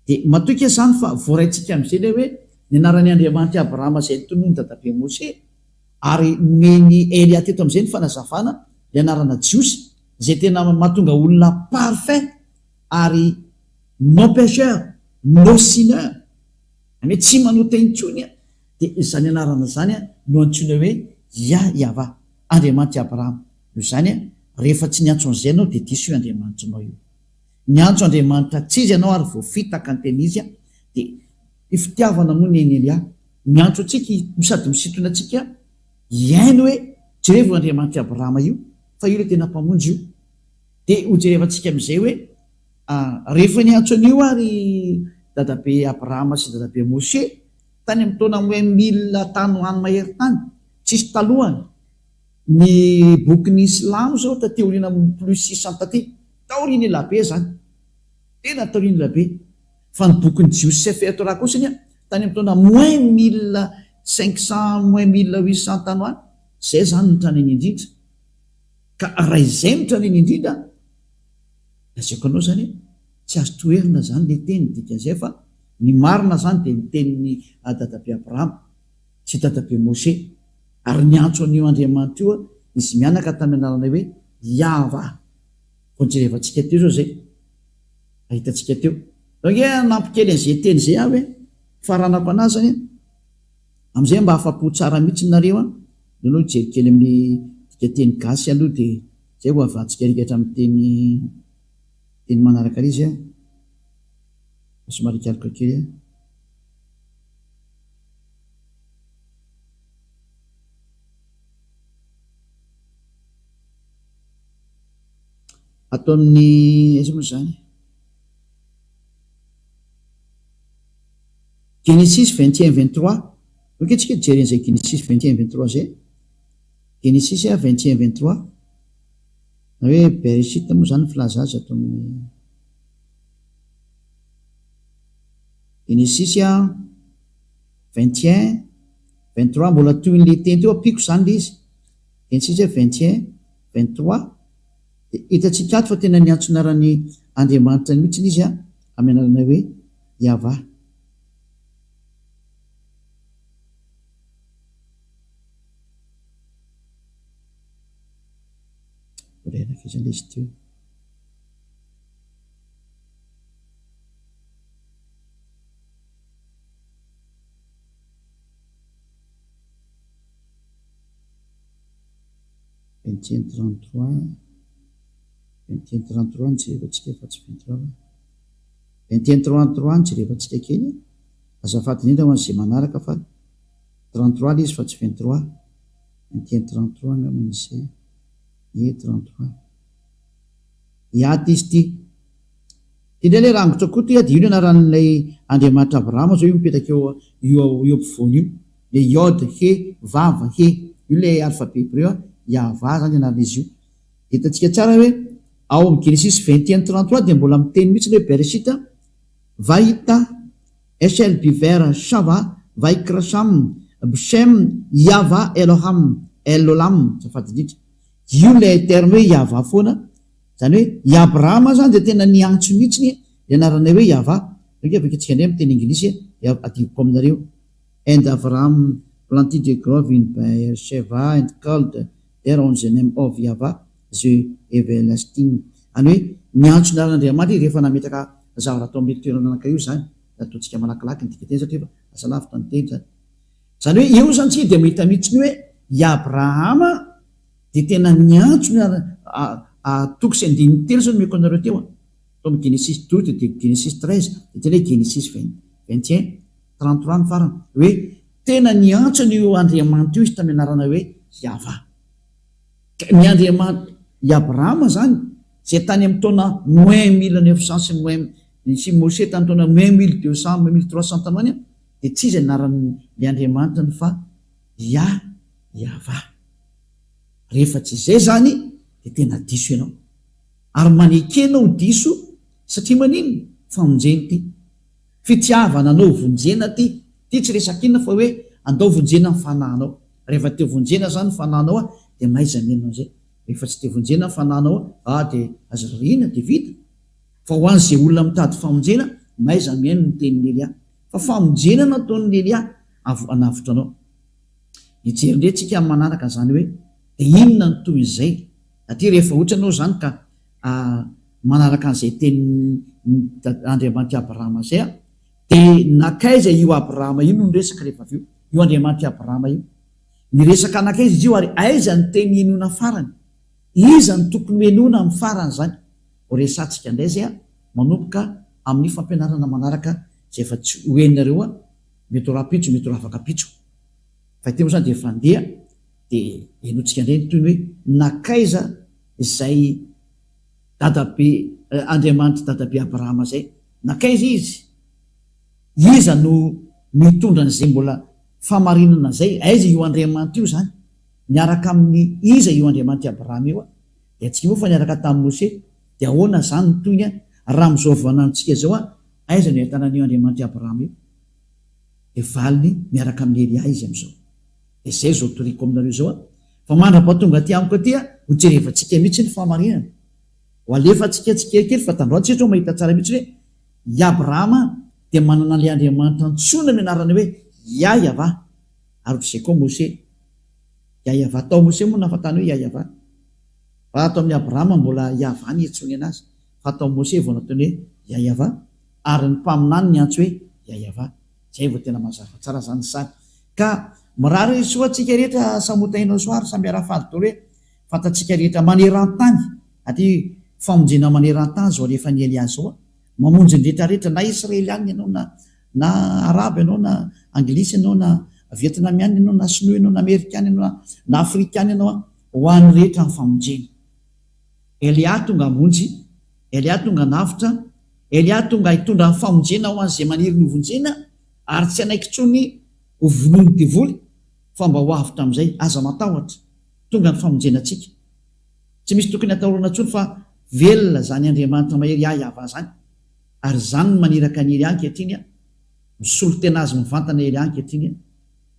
De matoky aho zany fa voaraintsika am'zay le hoe ny anaran'i Andriamanitr'i Abrahama zay notononin'i dadabe Mosè, Ary nomen'i Elia teto amin'izay ny fanazavana ny anarana Jiosy izay tena mahatonga olona parfait ary non pecheur, no sinner, izany hoe tsy manota intsony, dia izany anarana izany no antsoina hoe Yah Yavah, Andriamanitr'i Abrahama. Noho izany, rehefa tsy niantso an'izay ianao dia diso io Andriamanitrinao io. Niantso Andriamanitra tsy izy ianao ary voafitaka ny tena izy, dia io fitiavana moa ny an'i Elia. Miantso antsika no sady misintona antsika hihaino hoe jerevo io Andriamanitr'i Abrahama io fa io ilay tena Mpamonjy io. Dia hojerevantsika amin'izay hoe rehefa niantso an'io ary dadabe Abrahama sy dadabe Moshe tany amin'ny taona moins mille tany ho any mahery tany. Tsisy talohany. Ny bokin'ny silamo zao taty aoriana plus 600 taty, taoriana elabe zany. Tena taoriana elabe. Fa ny bokin'ny jiosy Sefer Torah kosa anie tany amin'ny taona moins 1500 moins 1800 tany ho any, zay zany no tranainy indrindra. Ka raha izay no tranainy indrindra, lazaiko anao zany hoe tsy azo toherina zany le teny, dikan'izay fa ny marina zany dia ny tenin'i dadabe Abrahama sy dadabe Moshe, ary niantso an'io Andriamanitra io izy mianaka tamin'ny anarana hoe Yahvah. Vao jerevantsika teo zao zay. Hitantsika teo. Donc ange hanampy kely an'izay teny izay aho hoe faranako anazy zany an. Amin'izay mba afa-po tsara mihitsy nareo an. Aleo aloha hijery kely amin'ny dikanteny gasy aloha dia izay vao havantsika rikatra amin'ny teny teny manaraka ilay izy an. Somary hikaroka kely aho. Ato amin'ny aiza moa izany? Genesis 21 23. Ok tsika hijery an'izay Genesis 21 23 izay. Genesis 21 23. Na hoe Bereshit moa izany ny filaza azy ato amin'ny Genesis 21 23 mbola tohin'ilay teny teo ampiako izany ilay izy. Genesis 21 23. Dia hitantsika ato fa tena niantso ny anaran'i Andriamanitra mihitsy izy amin'ny anarana hoe Yavah. Mbola ianakaiza ilay izy teo. 21 33 21 33 no jerevantsika fa tsy 23 fa 21 33 no jerevantsika kely azafady indrindra ho an'izay manaraka fa 33 ilay izy fa tsy 23 21 33 angamba ny izay ie 33 Hiaty izy ity Ty indray ilay rangotra koa ty dia io ny anaran'ilay Andriamanitra Abrahama zao io mipetraka eo io eo ampovoany io le Yod He Vav He io ilay alphabet hebreu a Yahvah zany anaran'izy io hitantsika tsara hoe ao amin'ny Genesis 21 33 dia mbola miteny mihitsy ilay Bereshit Vahita Eshel Biver Shava Vaikra Sham Bshem Yahvah Eloham Elolam azafady indrindra io ilay terme hoe Yahvah foana Izany hoe i Abrahama izany dia tena niantso mihitsy ny anaranay hoe Yavah. Aleo ange aveketsika indray amin'ny teny anglisy dia adinoko aminareo. And Avraham planted a grove in Beer-sheva and called there on the name of Yavah the everlasting. Izany hoe niantso ny anaran'Andriamanitra izy rehefa nametraka zavatra tao amin'io toerana anankiray io izany. Ataontsika malakilaky ny dikanteny satria efa lasa lavitra ny teny izany. Izany hoe eo izany isika dia mahita mihitsy ny hoe i Abrahama Dia tena niantso ny toko sy andininy telo izao nomeko anareo teo an. Tao amin'ny Genesisy 12 dia Genesisy 13 dia tena hoe Genesisy 21, 33 ny farany. Hoe tena niantso an'io Andriamanitra io izy tamin'ny anarana hoe Yavah. Ka ny Andriamanitra, i Abrahama izany, izay tany amin'ny taona moins 1900 sy moins sy Moshe tamin'ny taona moins 1200, moins 1300 tany ho any, dia tsy iza ny anaran'ilay Andriamanitra fa Yah, Yavah. Rehefa tsy izay izany dia tena diso ianao. Ary maneke anao ho diso satria maninona? Famonjena ity. Fitiavana anao vonjena ity. Ity tsy resaka inona fa hoe andao vonjena ny fanahinao. Rehefa te vonjena izany ny fanahinao dia mahaiza mihaino an'izay. Rehefa tsy te vonjena ny fanahinao ah dia aza rarihina dia vita. Fa ho an'izay olona mitady famonjena mahaiza mihaino ny tenin'i Elia. Fa famonjena nataon'i Elia hanavotra anao. Hijery indray tsika amin'ny manaraka izany hoe dia inona ny tohin'izay satria rehefa ohatra ianao izany ka manaraka an'izay tenin'ny Andriamanitr'i Abrahama izay an, dia nankaiza io Abrahama io no niresaka rehefa avy eo, io Andriamanitr'i Abrahama io. Niresaka nankaiza izy io ary aiza ny teny henoina farany? Iza no tokony ho henoina amin'ny farany izany? Ho resahantsika indray izay an, manomboka amin'ny fampianarana manaraka izay efa tsy ho henonareo an, mety ho rahampitso, mety ho rahafakampitso. Fa ity moa izany dia efa handeha dia henointsika indray ny tohiny hoe nankaiza izay dadabe Andriamanitr'i dadabe Abrahama izay? Nankaiza izy? Iza no mitondra an'izay mbola fahamarinana izay? Aiza io Andriamanitra io izany? Niaraka amin'i iza io Andriamanitr'i Abrahama io? Dia tsy moa fa niaraka tamin'i Mose. Dia ahoana izany ny tohiny raha amin'izao vaninandrontsika izao aiza no ahitana an'io Andriamanitr'i Abrahama io? Dia valiny miaraka amin'i Elia izy amin'izao. Dia izay izao toriko aminareo izao fa mandra-pahatonga aty amiko aty ho jerevantsika mihitsy ny fahamarinana. Ho alefantsika tsikelikely fa tandroany tsika zao mahita tsara mihitsy hoe i Abrahama dia manana an'ilay Andriamanitra antsoina amin'ny anarana hoe Yah-Yavah ary ohatr'izay koa Mose. Yah-Yavah tao Mose moa nahafantarana hoe Yah-Yavah. Fa ato amin'i Abrahama mbola Yavah ny iantsoany anazy fa ato amin'i Mose vao nataony hoe Yah-Yavah ary ny mpaminany niantso hoe Yah-Yavah. Zay vao tena mazava tsara zany ny sary. Ka mirary soa antsika rehetra samy ho tahinao soa ary samy hiara-faly daholo hoe fantatsika rehetra maneran-tany aty famonjena maneran-tany zao alefan'i Elia zao a! Mamonjy ny rehetra rehetra na Israelianina ianao na na Arabo ianao na Anglisy ianao na Vietnamianina ianao na Sinoa ianao na Amerikana ianao na na Afrikana ianao a! Ho an'ny rehetra ny famonjena. Elia tonga hamonjy, Elia tonga hanavotra, Elia tonga hitondra ny famonjena ho an'izay maniry ny hovonjena ary tsy hanaiky intsony ho vonoin'ny devoly fa mba ho avotra amin'izay. Aza matahotra, tonga ny famonjena antsika. Tsy misy tokony hatahorana intsony fa velona izany Andriamanitra mahery ahy Yavah izany ary izany no maniraka an'i Elia ankehitriny misolo tena azy mivantana Elia ankehitriny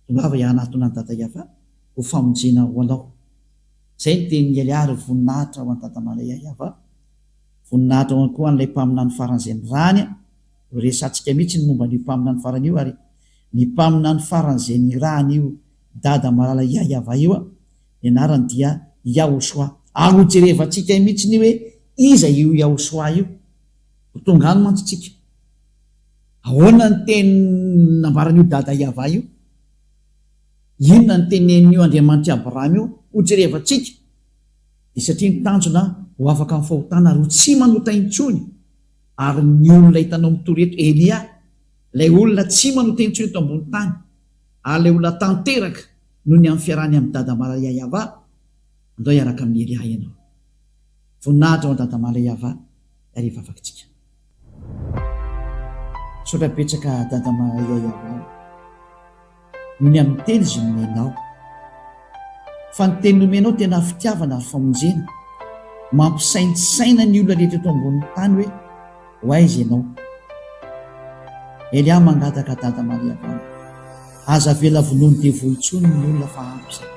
tongava hianatona an'i Dada Yavah ho famonjena ho anao. Izay ny tenin'i Elia ary voninahitra ho an'i Dada Malaya Yavah. Voninahitra ho an koa an'ilay mpaminany farany izay nirahany an! Ho resatsika mihitsy ny momba an'io mpaminany farany io ary ny mpaminany farany izay nirahan'io Dada Malala Yahyawa io an, ny anarany dia Yahoshuah. Ary ho jerevantsika mihitsy ny hoe iza io Yahoshuah io. Ho tonga any mantsy tsika. Ahoana ny teny nambaran'io Dada Yahvah io? Inona ny tenenin'io Andriamanitr'i Abrahama io? Ho jerevantsika. Dia satria ny tanjona ho afaka amin'ny fahotana ary ho tsy manota intsony, ary ny olona hitanao mitory eto, Elia, ilay olona tsy manota intsony eto ambony tany, ary ilay olona tanteraka noho ny amin'ny fiarahany amin'i Dada Malayayava, andao hiaraka amin'i Elia ianao. Voninahitra ho an'i Dada Malayava, ary hivavaka tsika. Misaotra betsaka Dada Malayayava o. Noho ny amin'ny teny izay nomenao. Fa ny teny nomenao tena fitiavana ary famonjena. Mampisaintsaina ny olona rehetra eto ambonin'ny tany hoe ho aiza ianao. Elia mangataka Dada Maria Valo. Aza avela vonoin'ny devoly intsony ny olona fa ampy izay.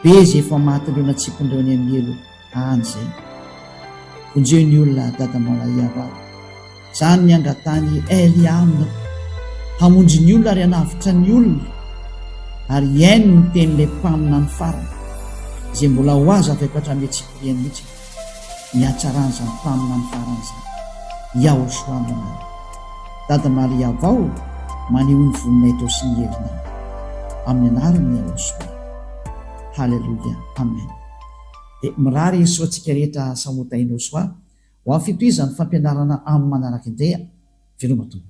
Be izay efa maty ireo natsipin'ireo any amin'ny helo any izay. Vonjeo ny olona Dada Maria Valo. Izany ny angatahany Elia aminy hamonjy ny olona ary hanavotra ny olona ary hihaino ny tenin'ilay mpaminany farany izay mbola ho azo avy hatramin'ny antsipiriany mihitsy ny hatsaran'izany mpaminany farany izany. Yahoshua no anarany. Dada Maria vao maneho ny voninahitrao sy ny herinao. Amin'ny anaran'i Yahoshua. Haleloia. Amen. Dia mirary soa antsika rehetra samy ho tahinao soa. Ho amin'ny fitohizan'ny fampianarana amin'ny manaraka indray a! Veloma tompoko.